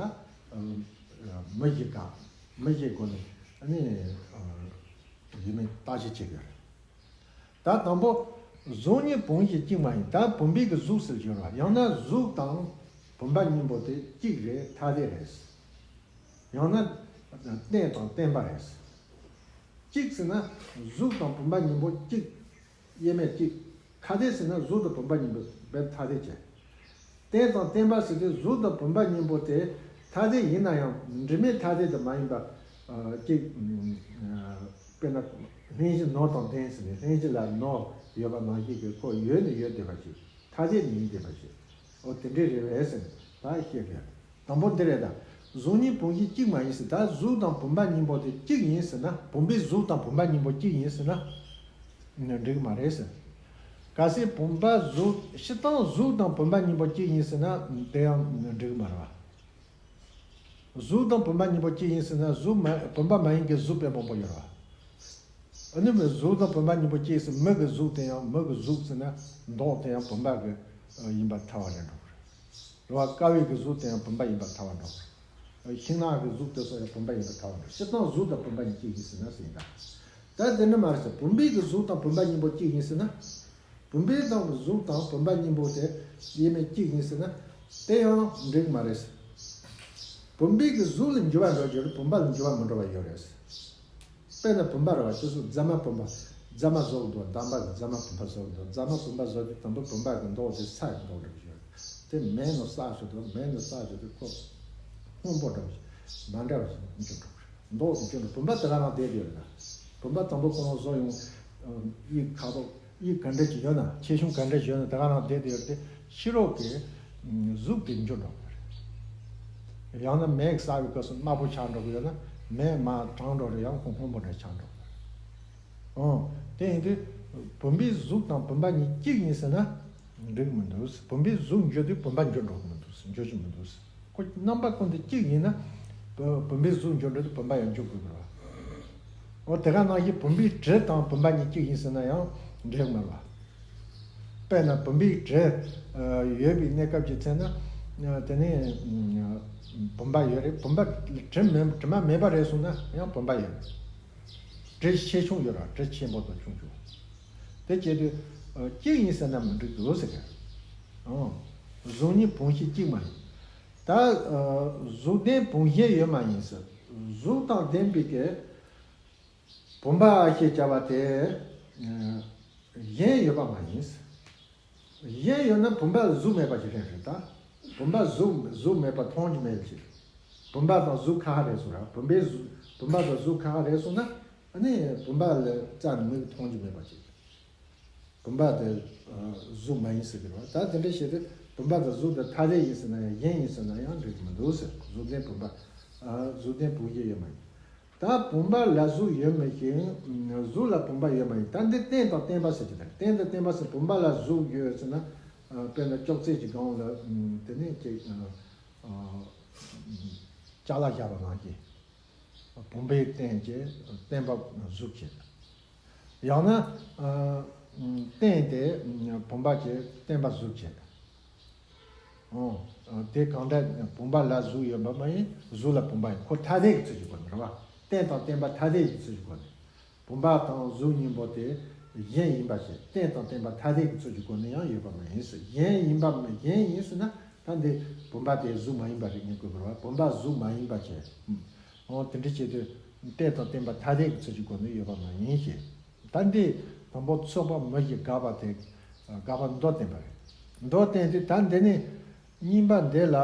མུ་བཞི་དགག་མུ་བཞིའི་སྒོ་ནས་ཨ་ནི་ཡོད་མེད་བརྟག་དཔྱད་བྱེད་དགོས་རེད། ད་དང་པོ་གཟུགས་ཉིད་བུམ་ཞིག་གཅིག་མ་ཡིན། ད་བུམ་པའི་གི་གཟུགས་ཟེར་གྱི་ཡོད་རེད་བ། ཡང་ན་གཟུགས་དང་བུམ་པ་གཉིས་པོ་དེ་གཅིག་རེད། ཐ་དད་རེད། ཡང་ན་རྟེན་དང་བརྟེན་པ་རེད། གཅིག་ཟེར་ན་གཟུགས་དང་བུམ་པ་གཉིས་པོ་གཅིག་དབྱེར་མེད་གཅིག་ཐ་དད་ཟེར་ན་གཟུགས་དང་བུམ་པ་གཉིས་པོ་རྦད་ཐ་དད་བྱས། རྟེན་དང་བརྟེན་པ་ཟེར་དུས་གཟུགས་དང་བུམ་པ་གཉིས་པོ་དེ་ཐ་དད་ཡིན་ན་ཡང་དྲི་མེད་ཐ་དད་དུ་མ་ཡིན་པ། ཨ་གཅིག་ཨ་དཔེར་ན་ལྷན་ཅིག་ནོར་དང་ལྡན་ཟེར་ནས་ལྷན་ཅིག་ལ་ནོར་ཡོད་པ་ནང་བཞིན་གྱི་ཁོ་ཡོད་ནི་ཡོད་བསྡད་པ་ཞིག་ཐ་དད་ནི་ཡིན་བསྡད་པ་ཞིག་འོ་དེ་འདྲའི་རེད་པས་ཟེར་ནས་ད་བཤད་དགོས། དང་པོ་འདི་རེད་ད། གཟུགས་གཉིས་བུམ་བཞི་གཅིག་མ་ཡིན་ཟེར། ད་གཟུགས་དང་བུམ་པ་གཉིས་པོ་དེ་གཅིག་ཡིན་ཟེར་ན། བུམ་པའི་གཟུགས་དང་བུམ་པ་གཉིས་པོ་གཅིག་ཡིན་ཟེར་ན་འགྲིག་གི་མ་རེད་ཟེར། གལ་སྲིད་བུམ་པ་གཟུགས་སྤྱིར་བཏང་གཟུགས་དང་བུམ་པ་གཉིས་པོ་གཅིག་ཡིན་ཟེར་ན་དེ་ཡང་འགྲིག་གི་མ་རེད་བ། གཟུགས་དང་བུམ་པ་གཉིས་པོ་གཅིག་ཡིན་ཟེར་ན་གཟུགས་མ་བུམ་པ་མ་ཡིན་གྱི་གཟུགས་དཔེ་མང་པོ་ཡོད་རེད་བ། ཨ་ནི་མི་གཟུགས་དང་བུམ་པ་གཉིས་པོ་གཅིག་ཟེར། མི་གི་གཟུགས་དེ་ཡང་མི་གི་གཟུགས་ཟེར་ན་མདོག་དེ་ཡང་བུམ་པ་གི་ཡིན་པ་ཐལ་བ་རེད་འགྲོ་གི་རེད། རེད་བ། ཀ་བའི་གི་གཟུགས་དེ་ཡང་བུམ་པ་ཡིན་པ་ཐལ་བ་འགྲོ་གི་རེད། ཤིང་ནགས་ཀྱི་གཟུགས་དེ་ཚོ་ཡང་བུམ་པ་ཡིན་པ་ཐལ་བ་འགྲོ། སྤྱིར་བཏང་གཟུགས་དང་བུམ་པ་གཉིས་གཅིག་ཡིན་ཟེར་ན་ཟེར་ཡིན་ད། ད་དེ་འདྲ་མ་རེད་ཟེར། བུམ་པའི་གི་གཟུགས་དང་བུམ་པ་གཉིས་པོ་གཅིག་ཡིན་ཟེར་ན། བུམ་པའི་དང་གཟུགས་དང་བུམ་པ་གཉིས་པོ་དེ་ཡིན་མིན་གཅིག་ཡིན་ཟེར་ན་དེ་ཡང་འགྲིག་མ་རེད་ཟེར། བུམ་པའི་གི་གཟུགས་ལ་འགྱུར་བ་འགྲོ་རྒྱུ་རེད། བུམ་པ་ལ་འགྱུར་བ་མི་འགྲོ་བ་ཡོད་རེད་ཟེར། དཔེར་ན་བུམ་པ་རེད་བ། སྤྱི་གཟུགས་རྫ་མ་བུམ་པ། རྫ་མ་བཟོ་གི་འདུག་འདམ་པ་གི་རྫ་མ་བུམ་པ་བཟོ་གི་འདུག་རྫ་མ་བུམ་པ་བཟོ་དུས་དང་པོ་བུམ་པ་གི་མདོག་དེ་ས་ཡི་མདོག་འདྲ་བོ་ཞིག་ཡོད་རེད། དེ་མེ་ནང་བསྲེགས་ཞོར་དུ་མེ་ནང་བསྲེགས་ཞོར་དུ་ཁོ་སྔོན་པོ་འདྲ་བོ་ཞིག་མ་འདྲ་བ་ཞིག་འགྱུར་འགྲོ་གི་རེད། མདོག་དེ་འགྱུར་འགྲོ། བུམ་པ་དེ་ག་རང་བསྡད་ཡོད་རེད་ད། བུམ་པ་དང་པོ་ཁོ་རང་བཟོ་ཡོང་། ཨ་དབྱིབས་ཁ་དོག་དབྱིབས་ག་འདྲ་ཞིག་ཡོད་ན། ཆེ་ཆུང་ག་འདྲ་ཞིག་ཡོད་ན་དེ་ག་རང་བསྡད་དེ་ཡོད་རེད་དེ། ཕྱི་རོལ་གྱི་གཟུགས་དེ་འགྱུར་འགྲོ་གི་རེད། ཡང་ན་མེ་གིས་བསྲེགས་པའི་སྐབས་སུ་དམར་པོ་ཆགས་འགྲོ་གི་ཡོད་ན་མེ་མར་གྲང་འགྲོ་རེད། ཡང་ཁོ་སྔོན་པོ་འདྲ་ཆགས་འགྲོ་གི་རེད། ཨོ། དེ་ཡིན་དུས་བུམ་པའི་གཟུགས་དང་བུམ་པ་གཉིས་གཅིག་ཡིན་ཟེར་ན་འགྲིག་མི་འདུག་བུམ་པའི་གཟུགས་འགྱུར་དུས་བུམ་པ་འགྱུར་འགྲོ་གི་མི་འདུག་འགྱུར་གྱི་མི་འདུག་ཁོ་རྣམ་པ་ཀུན་ཏུ་གཅིག་ཡིན་ན་བུ་བུམ་པའི་གཟུགས་འགྱུར་འགྲོ་དུས་བུམ་པ་ཡང་འགྱུར་དགོས་ཀྱི་རེད་བ། འོ་དེ་ག་ནང་བཞིན་བུམ་པའི་དྲི་དང་བུམ་པ་གཉིས་གཅིག་ཡིན་ཟེར་ན་ཡང་འགྲིག་མི་རེད་བ། དཔེར་ན་བུམ་པའི་དྲི་ཡོད་པའི་གནས་སྐབས་ཀྱི་ཚེ་ན་དེ་ནས་བུམ་པ་ཡོད་རེད། བུམ་པ་དྲི་མེད་དྲི་མ་མེད་པ་རེད་སོང་ན་ཡང་བུམ་པ་ཡོད་རེད། དྲི་ཆེ་ཆུང་ཡོད་ར། དྲི་ཆེན་པོ་དང་ཆུང་ཆུང་། དེ་བྱེད་དུས་གཅིག་ཡིན་ཟེར་ན་མི་འགྲིག་འདུག་ཟེར་གི། གཟུགས་གཉིས་བུམ་བཞི་གཅིག་མ་ཡིན། ད་གཟུགས་ལྡན་བུམ་བཞི་ཡོད་མ་ཡིན་ཟེར། གཟུགས་དང་ལྡན་པའི་གི་བུམ་པ་ཞེས་བྱ་བ་དེ་གཞན་ཡོད་པ་མ་ཡིན་ཟེར། གཞན་ཡོད་ན་བུམ་པ་ལ་གཟུགས་མེད་པ་ཞིག་རེད་རེད་ད། བུམ་པ་གཟུགས་གཟུགས་མེད་པ་མཐོང་རྒྱུ་མེད་པ་ཞིག་བུམ་པ་དང་གཟུགས་ཁ་ཁ་རེད་སོང་ར། བུམ་པའི་གཟུགས་བུམ་པ་དང་གཟུགས་ཁ་ཁ་རེད་སོང་ན་ཨ་ནི་བུམ་པ་ལ་རྩ་ནས་མིག་མཐོང་རྒྱུ་མེད་པ་ཞིག་བུམ་པ་དེ་གཟུགས་མ་ཡིན་ཟེར་གི་རེད་བ། ད་དེ་འདྲ་བྱས་ཏེ་བུམ་པ་དང་གཟུགས་དེ་ཐ་དད་ཡིན་ཟེར་ན་ཡང་གཞན་ཡིན་ཟེར་ན་ཡང་འགྲིག་གི་མི་འདུག་ཟེར། གཟུགས་ལྡན་བུམ་པ་གཟུགས་ལྡན་བུམ་བཞི་ཡོད་མ་ཡིན། ད་བུམ་པ་ལ་གཟུགས་ཡོད་མི་ཞིང་། གཟུགས་ལ་བུམ་པ་ཡོད་མ་ཡིན། ད་འདི་རྟེན་དང་བརྟེན་པ་ཟེར་གྱི་ད། རྟེན་དང་བརྟེན་པ་ཟེར་བུམ་པ་ལ་གཟུགས་ཡོད་ཟེར་ན། དཔེར་ན་ཅོག་ཙེ་གི་སྒང་ལ་དེ་ནས་ཅིག་ཅ་ལག་བཞག་པ་ནང་བཞིན། བུམ་པས་རྟེན་བྱས། བརྟེན་པ་གཟུགས་བྱས། ཡང་ན་རྟེན་དེ་བུམ་པ་བྱས། བརྟེན་པ་གཟུགས་བྱས། ཨོ། དེ་གང་འདྲ་བུམ་པ་ལ་གཟུགས་ཡོད་པ་མ་ཡིན། གཟུགས་ལ་བུམ་པ་ཡིན། ཁོ་ཐ་དད་ཀྱི་ཚུལ་གྱི་སྒོ་ནས་རེད་བ། རྟེན་དང་བརྟེན་པ་ཐ་དད་ཀྱི་ཚུལ་གྱི་སྒོ་ནས། བུམ་པ་དང་གཟུགས་གཉིས་པོ་དེ་གཞན་ཡིན་པ་བྱས། རྟེན་དང་བརྟེན་པ་ཐ་དད་ཀྱི་ཚུལ་གྱི་སྒོ་ནས་ཡང་ཡོད་པ་མ་ཡིན་ཟེར། གཞན་ཡིན་པ་མ་གཞན་ཡིན་ཟེར་ན་ད་འདི་བུམ་པ་དེ་གཟུགས་མ་ཡིན་པ་རེད་ཉན་དགོས་པ་རེད་བ། བུམ་པ་གཟུགས་མ་ཡིན་པ་བྱས། ཨོ་དེ་འདྲ་བྱེད་དུས་རྟེན་དང་བརྟེན་པ་ཐ་དད་ཀྱི་ཚུལ་གྱི་སྒོ་ནས་ཡོད་པ་མ་ཡིན་ཞེས། ད་འདི་དང་པོ་ཚོགས་པ་མུ་བཞི་དགག་པ་དེ་དགག་པ་མདོར་བསྟན་པ་རེད། མདོར་བསྟན་དུས་ད་འདི་ནི་གཉིས་པ་འདི་ལ་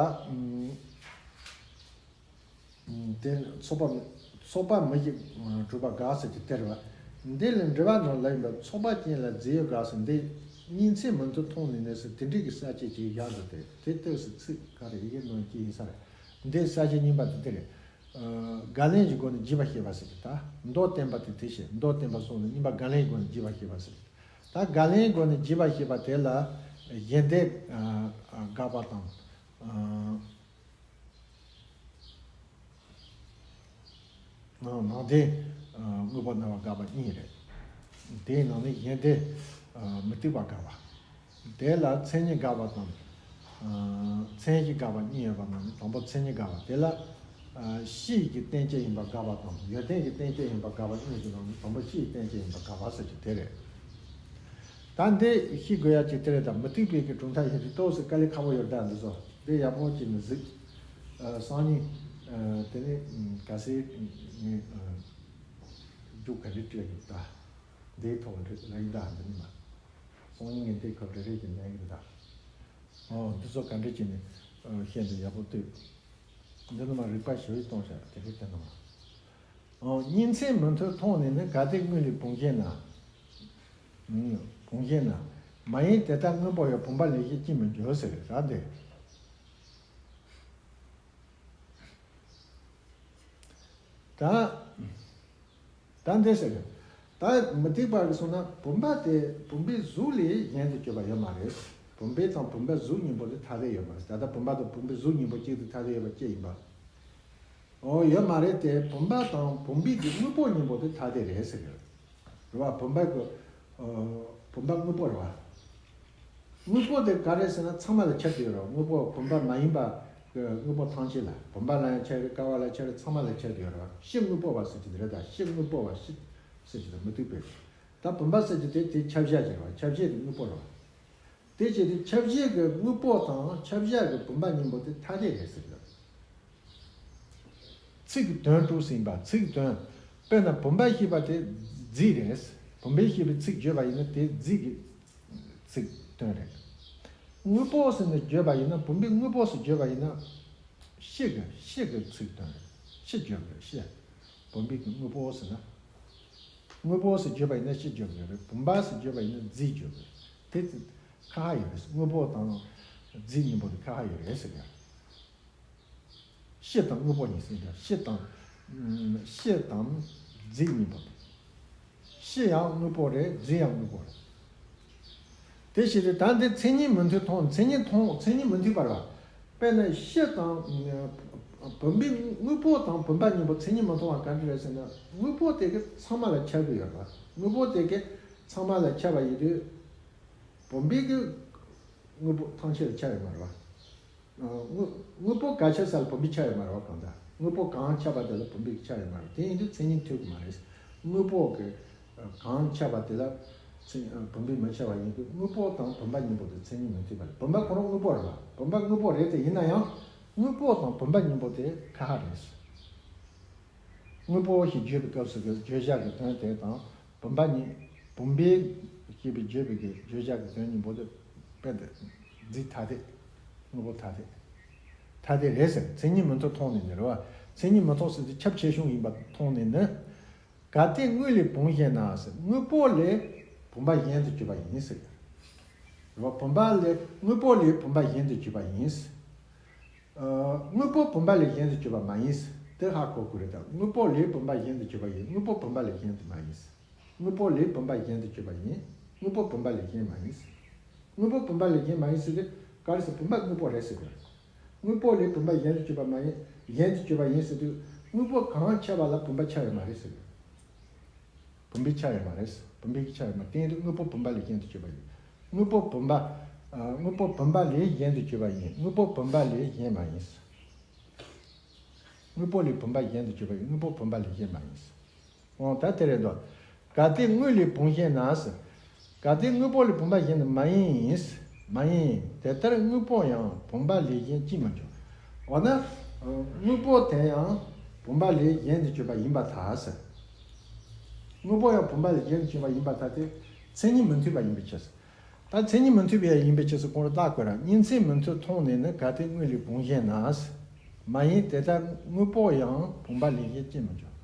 དེ་ཚོགས་པ་ཚོགས་པ་མུ་བཞི་གྲུབ་པ་དགག་ཟེར་གྱི་དེ་རེད་བ། འདི་ལ་འགྲེལ་པ་ནང་ལ་ཡིན་པ་ཚོགས་པ་ཅན་ལ་རྫས་ཡོད་དགག་ཟེར། འདི་གཉིས་ཚེ་མུ་མཐུད་མཐོང་ནས་ནས་ཟེར་དེ་འདྲའི་གི་ས་བཅད་ཅིག་བཞག་འདུག་སྟེ་དེ་ལྟོས་ཟེར་ཚིག་ག་རེ་ཡི་གེ་ནང་གི་ཡིན་ས་རེད། འདི་ས་བཅད་གཉིས་པ་དེ་དེ་རེད། བརྒལ་ལན་གྱི་སྒོ་ནས་འཇུག་པ་ཤེས་པ་ཟེར་གྱི་ད། མདོར་བསྟན་པ་དེ་དེ་བྱས། མདོར་བསྟན་པ་སོགས་ནི་གཉིས་པ་བརྒལ་ལན་གྱི་སྒོ་ནས་འཇུག་པ་ཤེས་པ་ཟེར་གྱི། ད་བརྒལ་ལན་གྱི་སྒོ་ནས་འཇུག་པ་ཤེས་པ་དེ་ལ་གཞན་སྡེ་དགག་པ་དང་། ནང་ནང་སྡེ་དངོས་པོ་རྣམ་པ་དགག་པ་གཉིས་རེད། དེའི་ནང་ནས་གཞན་སྡེ་མུ་སྟེགས་པ་དགག་པ། དེ་ལ་མཚན་ཉིད་དགག་པ་དང་། མཚན་གཞི་དགག་པ་གཉིས་ཡོད་པ་ནང་ནས་དང་པོ་མཚན་ཉིད་དགག་པ་དེ་ལ། ཕྱི་ཡི་གི་རྟེན་ཅན་ཡིན་པ་དགག་པ་དང་ཡོན་ཏན་གྱི་རྟེན་ཅན་ཡིན་པ་དགག་པ་གཉིས་ཀྱི་ནང་ནས་དང་པོ་ཕྱི་ཡི་རྟེན་ཅན་ཡིན་པ་དགག་པ་ཟེར་གྱི་དེ་རེད། ད་འདི་ཤེས་དགོས་ཡ་ཅིག་དེ་རེད་ད། མུ་སྟེགས་པའི་གི་གྲུབ་མཐའ་ཡིན་དུས་ཏོག་ཙམ་དཀའ་ལས་ཁག་པོ་ཡོད་ད་འདི་ཚོ། འདི་ཡག་པོ་བྱས་ནས་གཟིགས། སང་ཉིན། དེ་ནས་གལ་སྲིད་ངས་རྒྱུགས་ག་རེ་སྤྲད་ཡོད་ད། འདིའི་ཐོག་ལ་ལ་ཡིན་ད་འདི་ནི་མ། སང་ཉིན་ངས་འདི་ཁ་རེ་རེ་གི་ལན་ཡིན་ད། ཨོ་འདི་ཚོ་ག་འདྲ་བྱས་ནས་ཨ་བཤད་འདུག་ཡག་པོ་ལྟོས། འདི་ནི་མ་རིག་པ་ཞེ་པོ་གཏོང་བྱ་དེ་རིགས་དེ་ནི་མ། ཨོ་གཉིས་མཚན་མི་མཐུན་མཐོང་ནས་ནི། གལ་ཏེ་དངོས་ལས་བུམ་བཞིན་ན། ཨུམ། བུམ་བཞིན་ན། མ་ཡིན་དེ་ལྟར་དངོས་པོ་ཡང་། བུམ་པ་ལས་གཞན་ཅིས་མི་འགྱུར་ཟེར་ར་འདི། ད། ད་འདི་ཟེར། ད་མུ་སྟེགས་པ་གིས་གསུངས་ན་བུམ་པ་དེ་བུམ་པའི་གཟུགས་ལས་གཞན་དུ་གྱུར་པ་ཡོད་མ་རེད། བུམ་པ་དང་བུམ་པའི་གཟུགས་གཉིས་པོ་དེ་ཐ་དད་ཡོད་མ་རེད། ད་ལྟ་བུམ་པ་དང་བུམ་པའི་གཟུགས་གཉིས་པོ་གཅིག་ཏུ་ཐ་དད་ཡོད་པ་ཅི་ཡིན་པ། ཨོ་ཡོད་མ་རེད་དེ། བུམ་པ་དང་བུམ་པའི་གི་དངོས་པོ་གཉིས་པོ་དེ་ཐ་དད་རེད་ཟེར་གི་རེད་བ། བུམ་པ་གི་ཨོ་བུམ་པ་དངོས་པོ་རེད་བ། དངོས་པོ་དེ་ག་རེ་ཟེར་ན་ཚང་མ་ལ་ཁྱབ་ཀྱི་ཡོད་རེད། དངོས་པོ་བུམ་པ་མ་ཡིན་པ་གི་དངོས་པོ་ཐམས་ཅད་ལ། བུམ་པ་ལ་ཡང་ཁྱབ་རེད། ཀ་བ་ལ་ཁྱབ་རེད། ཚང་མ་ལ་ཁྱབ་ཀྱི་ཡོད་རེད་བ། ཕྱི་དངོས་པོ་བ་ཟེར་གྱི་དེ་རེད། ད་ཕྱི་དངོས་པོ་བ་ཕྱི་ཟེར་གྱི་དེ་མུ་སྟེགས་པས། ད་བུམ་པ་ཟེར་གྱི་དེ་དེ་ཁྱབ་བྱ་ཅིག་རེད་བ། ཁྱབ་བྱེད་དེ་དངོས་པོ་རེད་བ། དེ་བྱས་ཏེ་ཁྱབ་བྱེད་ཀྱི་དངོས་པོ་དང་ཁྱབ་བྱ་གི་བུམ་པ་གཉིས་པོ་དེ་ཐ་དད་རེད་ཟེར་གྱི་རེད། ཚིག་གི་དོན་དྲུག་ཟིན་པ། ཚིག་དོན། དཔེར་ན་བུམ་པ་ཞེས་པ་དེ་རྫས་རེད། བུམ་པ་ཞེས་པའི་ཚིག་བརྗོད་པ་ཡིན་ན་དེ་རྫས་ཀྱི་ཚིག་དོན་རེད། དངོས་པོ་ཟེར་ནས་བརྗོད་པ་ཡིན་ན། བུམ་པའི་དངོས་པོ་ཟེར་བརྗོད་པ་ཡིན་ན། ཕྱི་གི་ཕྱི་གི་ཚིག་དོན་རེད། ཕྱི་བརྗོད་པ་རེད། ཕྱི། བུམ་པའི་གི་དངོས་པོ་ཟེར་ན། དངོས་པོ་ཟེར་བརྗོད་པ་ཡིན་ན་ཕྱི་བརྗོད་པ་རེད། བུམ་པ་ཟེར་བརྗོད་པ་ཡིན་ན་རྫས་བརྗོད་པ་རེད། དེ་ཁ་ཁ་ཡོད་རེད། དངོས་པོ་དང་རྫས་གཉིས་པོ་དེ་ཁ་ཁ་ཡོད་རེད་ཟེར་གི། ཕྱི་དང་དངོས་པོ་གཉིས་ཟེར་ཡ། ཕྱི་དང་། ཕྱི་དང་རྫས་གཉིས་པོ། ཕྱི་ཡང་དངོས་པོ་རེད། རྫས་ཡང་དངོས་པོ་རེད། དེ་བྱས་ཏེ་ད་འདི་མཚན་ཉིད་མི་མཐུན་མཐོང་། མཚན་ཉིད་མཐོང་། མཚན་ཉིད་མི་མཐུན་པ་རེད་བ། དཔེར་ན་ཕྱི་དང་། བུམ་པའི་དངོས་པོ་དང་བུམ་པ་གཉིས་པོ་མཚན་ཉིད་མི་མཐུན་པ་ག་འདྲ་རེད་ཟེར་ན། དངོས་པོ་དེ་གི་ཚང་མ་ལ་ཁྱབ་ཀྱི་ཡོད་རེད་བ། དངོས་པོ་དེ་གི་ཚང་མ་ལ་ཁྱབ་པ་ཡིན་དུས། བུམ་པའི་གི་དངོས་པོ་ཐམས་ཅད་ལ་ཁྱབ་ཡོད་མ་རེད་བ། དངོས་དངོས་པོ་ག་ཁྱབ་ས་ལ་བུམ་པའི་ཁྱབ་ཡོད་མ་རེད་བ། གང་ལྟར་དངོས་པོ་གང་ཁྱབ་པ་དེ་ལ་བུམ་པའི་ཁྱབ་ཡོད་མ་རེད། དེ་ཡིན་དུས་མཚན་ཉིད་མཐུན་གྱི་མ་རེད། དངོས་པོ་གི་གང་ཁྱབ་པ་དེ་ལ་མཚན་བུམ་པའི་མི་ཁྱབ་པ་ཡིན་དུས། དངོས་པོ་དང་བུམ་པ་གཉིས་པོ་དེ་མཚན་ཉིད་མི་མཐུན་པ་རེད། བུམ་པ་ཁོ་རང་དངོས་པོ་རེད་བ། བུམ་པ་དངོས་པོ་རེད་དེ། ཡིན་ན་ཡང་དངོས་པོ་དང་བུམ་པ་གཉིས་པོ་དེ་ཁ་ཁ་རེད། དངོས་པོ་ཞེས་བརྗོད་པའི་སྐབས་སུ་གི་བརྗོད་བྱ་གི་དོན་དེ་དང་། བུམ་པ་གཉིས། བུམ་པའི་ཞེས་པའི་བརྗོད་པའི་གི་བརྗོད་བྱ་གི་དོན་གཉིས་པོ་དེ་དཔེ་དེ་རྫས་ཐ་དད། དངོས་པོ་ཐ་དད། ཐ་དད་རེད་ཟེར། མཚན་ཉིད་མི་མཐུན་མཐོང་ནས་ནི་རེད་བ། མཚན་ཉིད་མི་མཐུན་ཟེར་དུས་ཁྱབ་ཆེ་ཆུང་ཡིན་པ་མཐོང་ནས་ནི། གལ་ཏེ་དངོས་ལས་བུམ་བཞིན་ན་ཟེར། དངོས་པོ་ལས་བུམ་པ་གཞན་དུ་གྱུར་པ་ཡིན་ཟེར། རེད་བ། བུམ་པ་ལས། དངོས་པོ་ལས་བུམ་པ་གཞན་དུ་གྱུར་པ་ཡིན། ཨ། དངོས་པོ་བུམ་པ་ལས་གཞན་དུ་གྱུར་པ་མ་ཡིན། དེ་ཧ་གོ་དགོས་རེད་ད། དངོས་པོ་ལས་བུམ་པ་གཞན་དུ་གྱུར་པ་ཡིན། དངོས་པོ་བུམ་པ་ལས་གཞན་དུ་མ་ཡིན། དངོས་པོ་ལས་བུམ་པ་གཞན་དུ་གྱུར་པ་ཡིན། དངོས་པོ་བུམ་པ་ལས་གཞན་མ་ཡིན། དངོས་པོ་བུམ་པ་ལས་གཞན་མ་ཡིན་ཟེར་དུས་ག་རེ་ཟེར། བུམ་པ་དངོས་པོ་རེད་ཟེར་དགོས་རེད། དངོས་པོ་ལས་བུམ་པ་གཞན་དུ་གྱུར་པ་མ་ཡིན། གཞན་དུ་གྱུར་པ་ཡིན་ཟེར་དུས། དངོས་པོ་གང་ཁྱབ་པ་ལ་བུམ་པ་ཁྱབ་ཡོད་མ་རེད་ཟེར་དགོས། བུམ་པའི་ཁྱབ་ཡོད་མ་རེད། བུམ་པའི་ཁྱབ་ཡོད་མ་རེད། དེ་ཡིན་དུས་དངོས་པོ་བུམ་པ་ལས་གཞན་དུ་གྱུར་པ་ཡིན། དངོས་པོ་བུམ་པ། ཨ། དངོས་པོ་བུམ་པ་ལས་གཞན་དུ་གྱུར་པ་ཡིན། དངོས་པོ་བུམ་པ་ལས་གཞན་མ་ཡིན། དངོས་པོ་ལས་བུམ་པ་གཞན་དུ་གྱུར་པ་ཡིན། དངོས་པོ་བུམ་པ་ལས་གཞན་མ་ཡིན། འོ་ད་དེ་རེད་དོ། གལ་ཏེ་དངོས་ལས་བུམ་བཞིན་ན་ཟེར། གལ་ཏེ་དངོས་པོ་ལས་བུམ་པ་གཞན་དུ་མ་ཡིན། མ་ཡིན། དེ་ལྟར་དངོས་པོ་ཡང་བུམ་པ་ལས་གཞན་ཅིས་མི་འགྱུར། འོ་ན། དངོས་པོ་དེ་ཡང་བུམ་པ་ལས་གཞན་དུ་གྱུར་པ་ཡིན་པར་ཐལ་ཟེར། དངོས་པོ་ཡང་བུམ་པ་ལས་གཞན་དུ་གྱུར་པ་ཡིན་པར་ཐལ་ཏེ། མཚན་ཉིད་མི་མཐུན་པ་ཡིན་པའི་ཕྱིར། ད་མཚན་ཉིད་མི་མཐུན་པ་ཡིན་པའི་ཕྱིར་ཟེར་གོང་རུ་བརྟག་དགོས་ར། གཉིས་མཚན་མི་མཐུན་མཐོང་ནས་ནི། གལ་ཏེ་དངོས་ལས་བུམ་བཞིན་ན། མ་ཡིན་དེ་ལྟར་དངོས་པོ་ཡང་བུམ་པ་ལས་གཞན་ཅིས་མི་འགྱུར།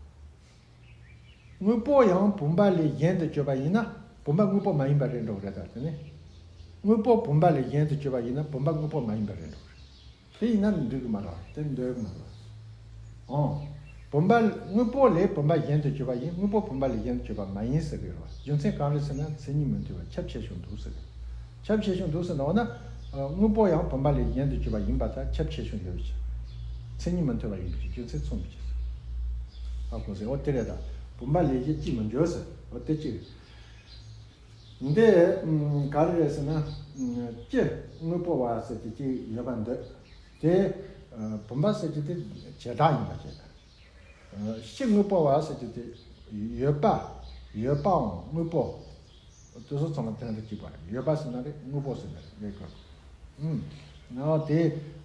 དངོས་པོ་ཡང་བུམ་པ་ལས་གཞན་དུ་གྱུར་པ་ཡིན་ན། བུམ་པ་དངོས་པོ་མ་ཡིན་པ་རེད་འགྲོ་གི་རེད་ད། དེ་ནི། དངོས་པོ་བུམ་པ་ལས་གཞན་དུ་གྱུར་པ་ཡིན་ན། བུམ་པ་དངོས་པོ་མ་ཡིན་པ་རེད་འགྲོ་གི་རེད། དེ་ཡིན་ན་འདོད་གི་མ་རེད། དེ་འདོད་གི་མ་རེད། འོང་། བུམ་པ། དངོས་པོ་ལས་བུམ་པ་གཞན་དུ་གྱུར་པ་ཡིན། དངོས་པོ་བུམ་པ་ལས་གཞན་དུ་གྱུར་པ་མ་ཡིན་ཟེར་གི་རེད་བ། རྒྱུ་མཚན་གང་རེད་ཟེར་ན། མཚན་ཉིད་མི་མཐུན་པ། ཁྱབ་ཆེ་ཆུང་འདུག་ཟེར་གི། ཁྱབ་ཆེ་ཆུང་འདུག་ཟེར་ན། འོ་ན། ཨ། དངོས་པོ་ཡང་བུམ་པ་ལས་གཞན་དུ་གྱུར་པ་ཡིན་པར་ཐལ། ཁྱབ་ཆེ་ཆུང་ཡོད་པའི་ཕྱིར། མཚན་ཉིད་མི་མཐུན་པ་ཡིན་པའི་ཕྱིར། རྒྱུ་མཚན་མཚུངས་པའི་ཕྱིར། ཧ་གོ་སོང་། འོ་དེ་རེད་ད། བུམ་པ་ལས་གཞན་ཅིས་མི་འགྱུར་ཟེར། འོ་དེ་གཅིག་རེད། འདི་ག་རེ་རེད་ཟེར་ན། སྤྱི་དངོས་པོ་བ་ཟེར་གྱི་གཅིག་ཡོད་པ་འདི། དེ་བུམ་པ་ཟེར་གྱི་དེ་བྱེ་བྲག་ཡིན་པ་བྱས། སྤྱི་དངོས་པོ་བ་ཟེར་གྱི་དེ་ཡོད་པ། ཡོད་པའང་དངོས་པོ། དེ་ཚོ་ཚང་མ་དོན་དང་གཅིག་པ་རེད། ཡོད་པ་ཟེར་ན་རེད། དངོས་པོ་ཟེར་ན་རེད། ལས་དགོས། ཨུམ། ཨོ་དེ་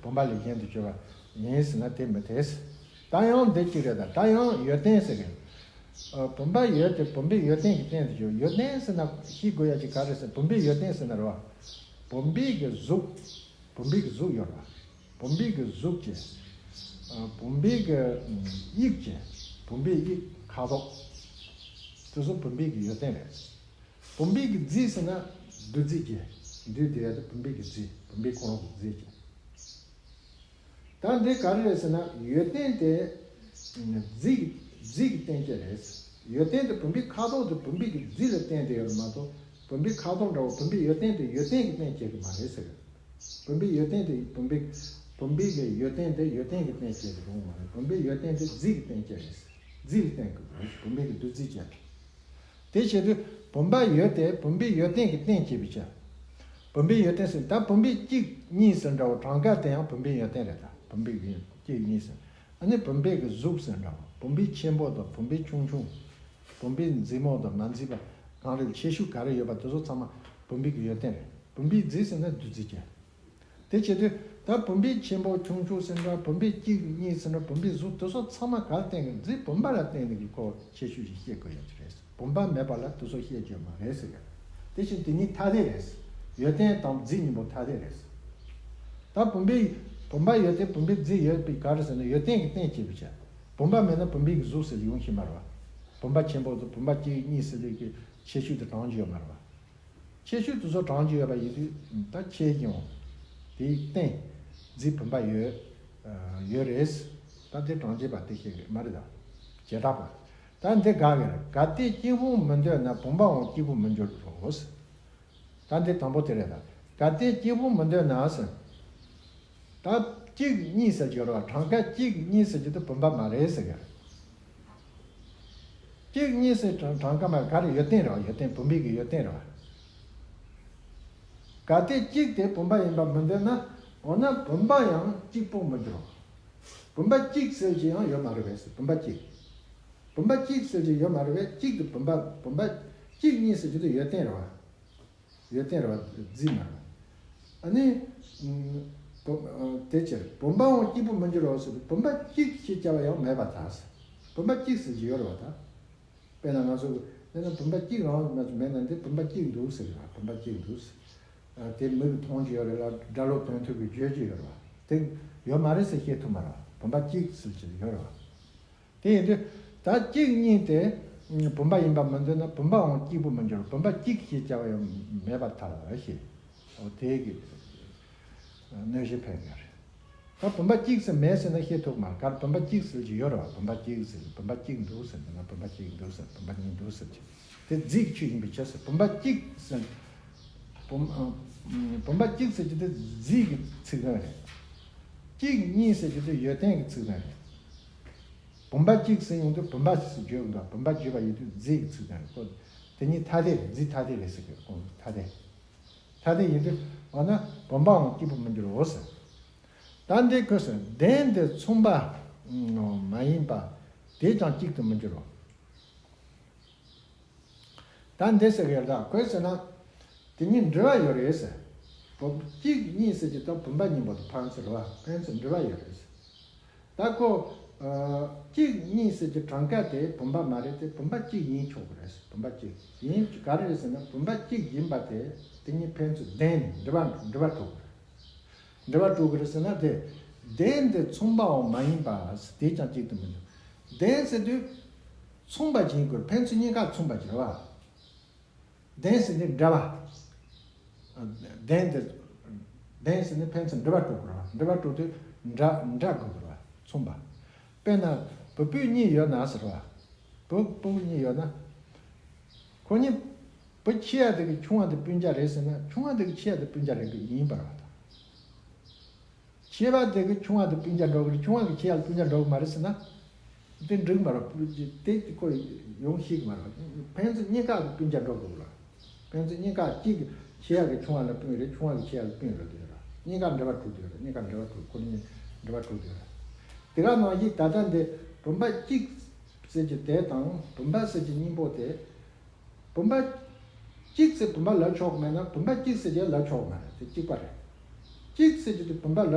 བུམ་པ་ལས་གཞན་དུ་གྱུར་པ་ཡིན་ཟེར་ན་དེ་མི་འཐད། ད་ཡང་འདི་གཅིག་རེད་ད། ད་ཡང་ཡོད་ལྡན་ཟེར་གི། ཨ། བུམ་པ་ཡོད་དེ་བུམ་པའི་ཡོད་ལྡན་གྱི་སྟེང་དུ་གྱུར། ཡོད་ལྡན་ཟེར་ན་ཤེས་དགོས་ཡ་ཅིག་ག་རེ་ཟེར། བུམ་པའི་ཡོད་ལྡན་ཟེར་ན་རེད་བ། བུམ་པའི་གི་གཟུགས། བུམ་པའི་གི་གཟུགས་ཡོད་རེད་བ། བུམ་པའི་གི་གཟུགས་ཀྱི། ཨ། བུམ་པའི་གི་དབྱིབས་ཀྱི། བུམ་པའི་དབྱིབས་ཁ་དོག་དེ་ཚོ་བུམ་པའི་གི་ཡོན་ཏན་རེད། བུམ་པའི་གི་རྫས་ཟེར་ན་བདུད་རྫས་ཀྱི། བདུད་དེ་ཡ་དེ་བུམ་པའི་གི་རྫས། བུམ་པའི་ཁོངས་ཀྱི་རྫས་ཀྱི། ད་འདི་ག་རེ་རེད་ཟེར་ན། ཡོན་ཏན་དེ་རྫས་ཀྱི། རྫས་ཀྱི་རྟེན་ཅན་རེད། ཡོན་ཏན་དེ་བུམ་པའི་ཁ་དོག་དེ་བུམ་པའི་གི་རྫས་ལ་བརྟེན་ཏེ་ཡོད་མ་གཏོགས། བུམ་པའི་ཁ་དོག་འདྲ་བོ། བུམ་པའི་ཡོན་ཏན་དེ་ཡོན་ཏན་གྱི་རྟེན་བྱེད་ཀྱི་མ་རེད་ཟེར། བུམ་པའི་ཡོན་ཏན་དེ་བུམ་པའི། བུམ་པའི་གི་ཡོན་ཏན་དེ་ཡོན་ཏན་གྱི་རྟེན་བྱེད་ཀྱི་ཡོད་མ་རེད། བུམ་པའི་ཡོན་ཏན་དེ་རྫས་ཀྱི་རྟེན་ཅན་རེད། རྫས་ལ་བརྟེན་དགོས། བུམ་པའི་གི་བདུད་རྫས་ཅན། དེ་བྱེད་དུས་བུམ་པ་ཡོད་དེ་བུམ་པའི་ཡོན་ཏན་གྱི་རྟེན་བྱེད་པའི་ཕྱིར། བུམ་པའི་ཡོན་ཏན་ཟེར། ད་བུམ་པའི་གཅིག་གཉིས་ཟེར་འདྲ་བོ། གྲངས་ཀ་དེ་ཡང་བུམ་པའི་ཡོན་ཏན་རེད། ད་བུམ་པའི་གི་གཅིག་གཉིས་ཟེར། ཨ་ནི་བུམ་པའི་གི་གཟུགས་ཟེར་འདྲ་བོ། བུམ་པའི་ཆེན་པོ་དང་བུམ་པའི་ཆུང་ཆུང་། བུམ་པའི་མཛེས་མོ་དང་མ་མཛེས་པ། གང་རེད། ཁྱད་ཆོས་ག་རེ་ཡོད་པ་དེ་ཚོ་ཚང་མ་བུམ་པའི་གི་ཡོན་ཏན་རེད། བུམ་པའི་རྫས་ཟེར་ན་བདུད་རྩི་ཅན། དེ་བྱེད་དུས་ད་བུམ་པའི་ཆེན་པོ་ཆུང་ཆུང་ཟེར་འདྲ། བུམ་པའི་གཅིག་གཉིས་ཟེར་འདྲ། བུམ་པའི་གཟུགས་དེ་ཚོ་ཚང་མ་ག་རེ་བརྟེན་གི། རྫས་བུམ་པ་ལ་བརྟེན་ནས་ཀྱི་ཁོ་ཁྱད་ཆོས་ཤིག་བཤད་དགོས་ཡ་ཅིག་རེད། བུམ་པ་མེད་པ་ལ་དེ་ཚོ་བཤད་རྒྱུ་མ་རེད་ཟེར་གི། དེ་བཞིན་དེ་གཉིས་ཐ་དད་རེད། ཡོན་ཏན་དང་རྫས་གཉིས་པོ་ཐ་དད་རེད། ད་བུམ་པའི། བུམ་པ་ཡོད་དེ་བུམ་པའི་རྫས་ཡོད་པའི་ག་རེ་ཟེར་ན་ཡོན་ཏན་གྱི་རྟེན་བྱེད་པའི་ཕྱིར། བུམ་པ་མེད་ན་བུམ་པའི་གཟུགས་ཟེར་ཡོང་གི་མ་རེད་བ། བུམ་པ་ཆེན་པོ་དང་བུམ་པ་གཅིག་གཉིས་ཟེར་དེ་གི་ཁྱད་ཆོས་དེ་དྲངས་རྒྱུ་ཡོད་མ་རེད་བ། ཁྱད་ཆོས་དེ་ཚོ་དྲངས་ཀྱི་ཡོད་པ་ཡིན་དུས་ད་ཁྱེད་ཀྱིས་དེའི་སྟེང་རྫས་བུམ་པ་ཡོད། ཨ། ཡོད་རེད། ད་དེ་དྲངས་བྱས་པ་དེ་ཤེས་གི་མ་རེད། ད་བྱེ་བྲག་པ། ད་འདི་དགག་གི་རེད། གལ་ཏེ་གཅིག་པུ་མི་འདོད་ན་བུམ་པའང་གཅིག་པུ་མི་འགྱུར་རོ། ད་འདི་དང་པོ་དེ་རེད། ད་གལ་ཏེ་གཅིག་པུ་མི་འདོད་ན་ཟེར། ད་གཅིག་གཉིས་ཟེར་གྱི་རེད་བ། གྲངས་ཀ་གཅིག་གཉིས་ཟེར་གྱི་དེ་བུམ་པ་མ་རེད་ཟེར་གྱི་རེད། གཅིག་གཉིས་ཟེར་གྲངས་གྲངས་ཀ་མ་ག་རེ། ཡོན་ཏན་རེད་བ། ཡོན་ཏན་བུམ་པའི་གི་ཡོན་ཏན་རེད་བ། གལ་ཏེ་གཅིག་དེ་བུམ་པ་ཡིན་པ་མི་འདོད་ན། འོ་ན་བུམ་པ་ཡང་གཅིག་པུ་མི་འགྱུར་རོ། བུམ་པ་གཅིག་ཟེར་གྱི་ཡང་ཡོད་མ་རེད་པས། བུམ་པ་གཅིག་བུམ་པ་གཅིག་ཟེར་གྱི་ཡོད་མ་རེད་པས། གཅིག་དེ་བུམ་པ། བུམ་པ་གཅིག་གཉིས་ཟེར་གྱི་དེ་ཡོན་ཏན་རེད་བ། ཡོན་ཏན་རེད་བ། རྫས་མ་རེད། ཨ་ནི། ཨ། བུ། ཨ། དེ་ཕྱིར་བུམ་པའང་གཅིག་པུ་མི་འགྱུར་རོ་ཟེར་དུས་བུམ་པ་གཅིག་ཞེས་བྱ་བ་ཡང་མེད་པར་ཐལ། བུམ་པ་གཅིག་ཟེར་གྱི་ཡོད་རེད་བ་ད། དཔེར་ན་ང་ཚོ་གི་དཔེར་ན་བུམ་པ་གཅིག་རང་མ་མེད་ན་འདི་བུམ་པ་གཅིག་འདུག་ཟེར་གི་རེད་བ། བུམ་པ་གཅིག་འདུག་ཟེར། ཨ། དེ་མིག་གིས་མཐོང་རྒྱུ་ཡོད་རེད་ལ། སྒྲ་ལོག་དོན་ཐོས་ཀྱིས་བརྗོད་རྒྱུ་ཡོད་རེད་བ། དེ་ཡོད་མ་རེད་ཟེར་བཤད་ཐུབ་མ་རེད་བ། བུམ་པ་གཅིག་ཟེར་གྱི་ཡོད་རེད་བ། དེ་ཡིན་དུས་ད་གཅིག་གཉིས་དེ་བུམ་པ་ཡིན་པ་མི་འདོད་ན་བུམ་པའང་གཅིག་པུ་མི་འགྱུར། བུམ་པ་གཅིག་ཞེས་བྱ་བ་ཡང་མེད་པར་ཐལ་ཞེས། འོ་དེ་གི་གནོད་གཞི་འཕེན་ཡོད་རེད། ད་བུམ་པ་གཅིག་ཟེར་མེད་ཟེར་ན་བཤད་ཐུབ་མ་རེད། ག་རེ། བུམ་པ་གཅིག་ཟེར་གྱི་ཡོད་རེད་བ། བུམ་པ་གཅིག་ཟེར། བུམ་པ་གཅིག་འདུག་ཟེར་ན་བུམ་པ་གཅིག་འདུག་ཟེར། བུམ་པ་གཉིས་འདུག་ཟེར་གྱི། དེ་རྫས་ཀྱི་ཆོས་ཡིན་པའི་ཕྱིར་ཟེར། བུམ་པ་གཅིག་ཟེར། བུམ། ཨ། བུམ་པ་གཅིག་ཟེར་གྱི་དེ་རྫས་ཀྱི་ཚིག་དོན་རེད། གཅིག་གཉིས་ཟེར་གྱི་དེ་ཡོན་ཏན་གྱི་ཚིག་དོན་རེད། བུམ་པ་གཅིག་ཟེར་ཡོང་དུས་བུམ་པ་ཞེས་བརྗོད་འདུག་བུམ་པ་བརྗོད་པ་ཡིན་དུས་རྫས་ཀྱི་ཚིག་དོན་རེད། ཁོ་དེ་གཉིས་ཐ་དད་རེད། རྫས་ཐ་དད་རེད་ཟེར་གྱི། ཁོ་ཐ་དད། ཐ་དད་ཡིན་དུས་འོ་ན་བུམ་པའང་གཅིག་པུ་མི་འགྱུར་རོ་ཟེར། ད་འདི་ཁོས་ཟེར། གདན་དེ་མཚུངས་པ་མ་ཡིན་པ་དེས་ཀྱང་གཅིག་ཏུ་མི་འགྱུར་རོ། ད་འདི་ཟེར་གི་ཡོད། ད་ཁོས་ཟེར་ན་དེ་གཉིས་འབྲེལ་བ་ཡོད་རེད་ཟེར། བུམ། གཅིག་གཉིས་ཟེར་གྱི་ད་བུམ་པ་གཉིས་པོ་དང་ཕན་ཚུན་རེད་བ། ཕན་ཚུན་འབྲེལ་བ་ཡོད་རེད་ཟེར། ད་ཁོ། ཨ། གཅིག་གཉིས་ཟེར་གྱི་གྲངས་ཀ་དེ་བུམ་པ་མ་རེད་དེ། བུམ་པ་གཅིག་ཡིན་ཆོག་གི་རེད་ཟེར། བུམ་པ་གཅིག་ཡིན། ག་རེ་རེད་ཟེར་ན་བུམ་པ་གཅིག་ཡིན་པ་དེ་དེ་གཉིས་ཕན་ཚུན་ལྡན་ནས་འབྲེལ་བ། འབྲེལ་བ་གྲུབ་གི་རེད། འབྲེལ་བ་གྲུབ་ཀྱི་རེད་ཟེར་ན་དེ། གདན་དེ་མཚུངས་པའང་མ་ཡིན་པ་དེས་ཀྱང་གཅིག་ཏུ་མི་འགྱུར། གདན་ཟེར་དུས་མཚུངས་པ་ཅིག་ཡིན་དགོས། ཕན་ཚུན་གཉིས་ཀ་མཚུངས་པ་ཅིག་རེད་བ། གདན་ཟེར་ནི་འདྲ་བ། གདན་དེ། གདན་ཟེར་ནི་ཕན་ཚུན་འབྲེལ་བ་གྲུབ་དགོས་རེད་བ། འབྲེལ་བ་གྲུབ་དུས་འདྲ། འདྲ་དགོས་རེད་བ། མཚུངས་པ། དཔེར་ན་བུ་སྤུན་གཉིས་ཡོད་ན་ཟེར་བ། བུ་སྤུ་གུ་གཉིས་ཡོད་ན། ཁོ་གཉིས་བུ་ཆེ་ཡ་དེ་གི་ཆུང་བ་དེ་སྤུན་ཀྱག་རེད་ཟེར་ན་ཆུང་བ་དེ་གི་ཆེ་ཡ་དེ་སྤུན་ཀྱག་རེད་གི་ཡིན་པ་རེད་བ་ད། ཆེ་བ་དེ་གི་ཆུང་བ་དེ་སྤུན་ཀྱག་འགྲོ་གི་རེད། ཆུང་བ་གི་ཆེ་ཡ་ལ་སྤུན་ཀྱག་འགྲོ་གི་མ་རེད་ཟེར་ན། དེ་འགྲིག་མ་རེད། དེ་ཁོ་ཡོང་ཤེས་ཀྱི་མ་རེད། ཕན་ཚུན་གཉིས་ཀ་གི་སྤུན་ཀྱག་འགྲོ་དགོས་རེད། ཕན་ཚུན་གཉིས་ཀ་གཅིག་གི་ཆེ་ཡ་གི་ཆུང་བ་ལ་སྤུན་རེད། ཆུང་བ་གི་ཆེ་ཡ་ལ་སྤུན་རེད་དེ་རེད། གཉིས་ཀ་འབྲེལ་བ་གྲུབ་དེ་རེད། གཉིས་ཀ་འབྲེལ་བ་གྲུབ། ཁོ་གཉིས་འབྲེལ་བ་གྲུབ་དེ་རེད། དེ་ག་ནང་བཞིན་ད་ལྟ་འདི་བུམ་པ་གཅིག་ཟེར་གྱི་དེ་དང་བུམ་པ་ཟེར་གྱི་གཉིས་པོ་དེ། བུམ་པ་གཅིག་ཟེར་བུམ་པ་ལབ་ཆོག་གི་མེད་ན་བུམ་པ་གཅིག་ཟེར་གྱི་ལབ་ཆོག་གི་མ་རེད། དེ་གཅིག་པ་རེད། གཅིག་ཟེར་གྱི་དེ་བུམ་པ་ལབ།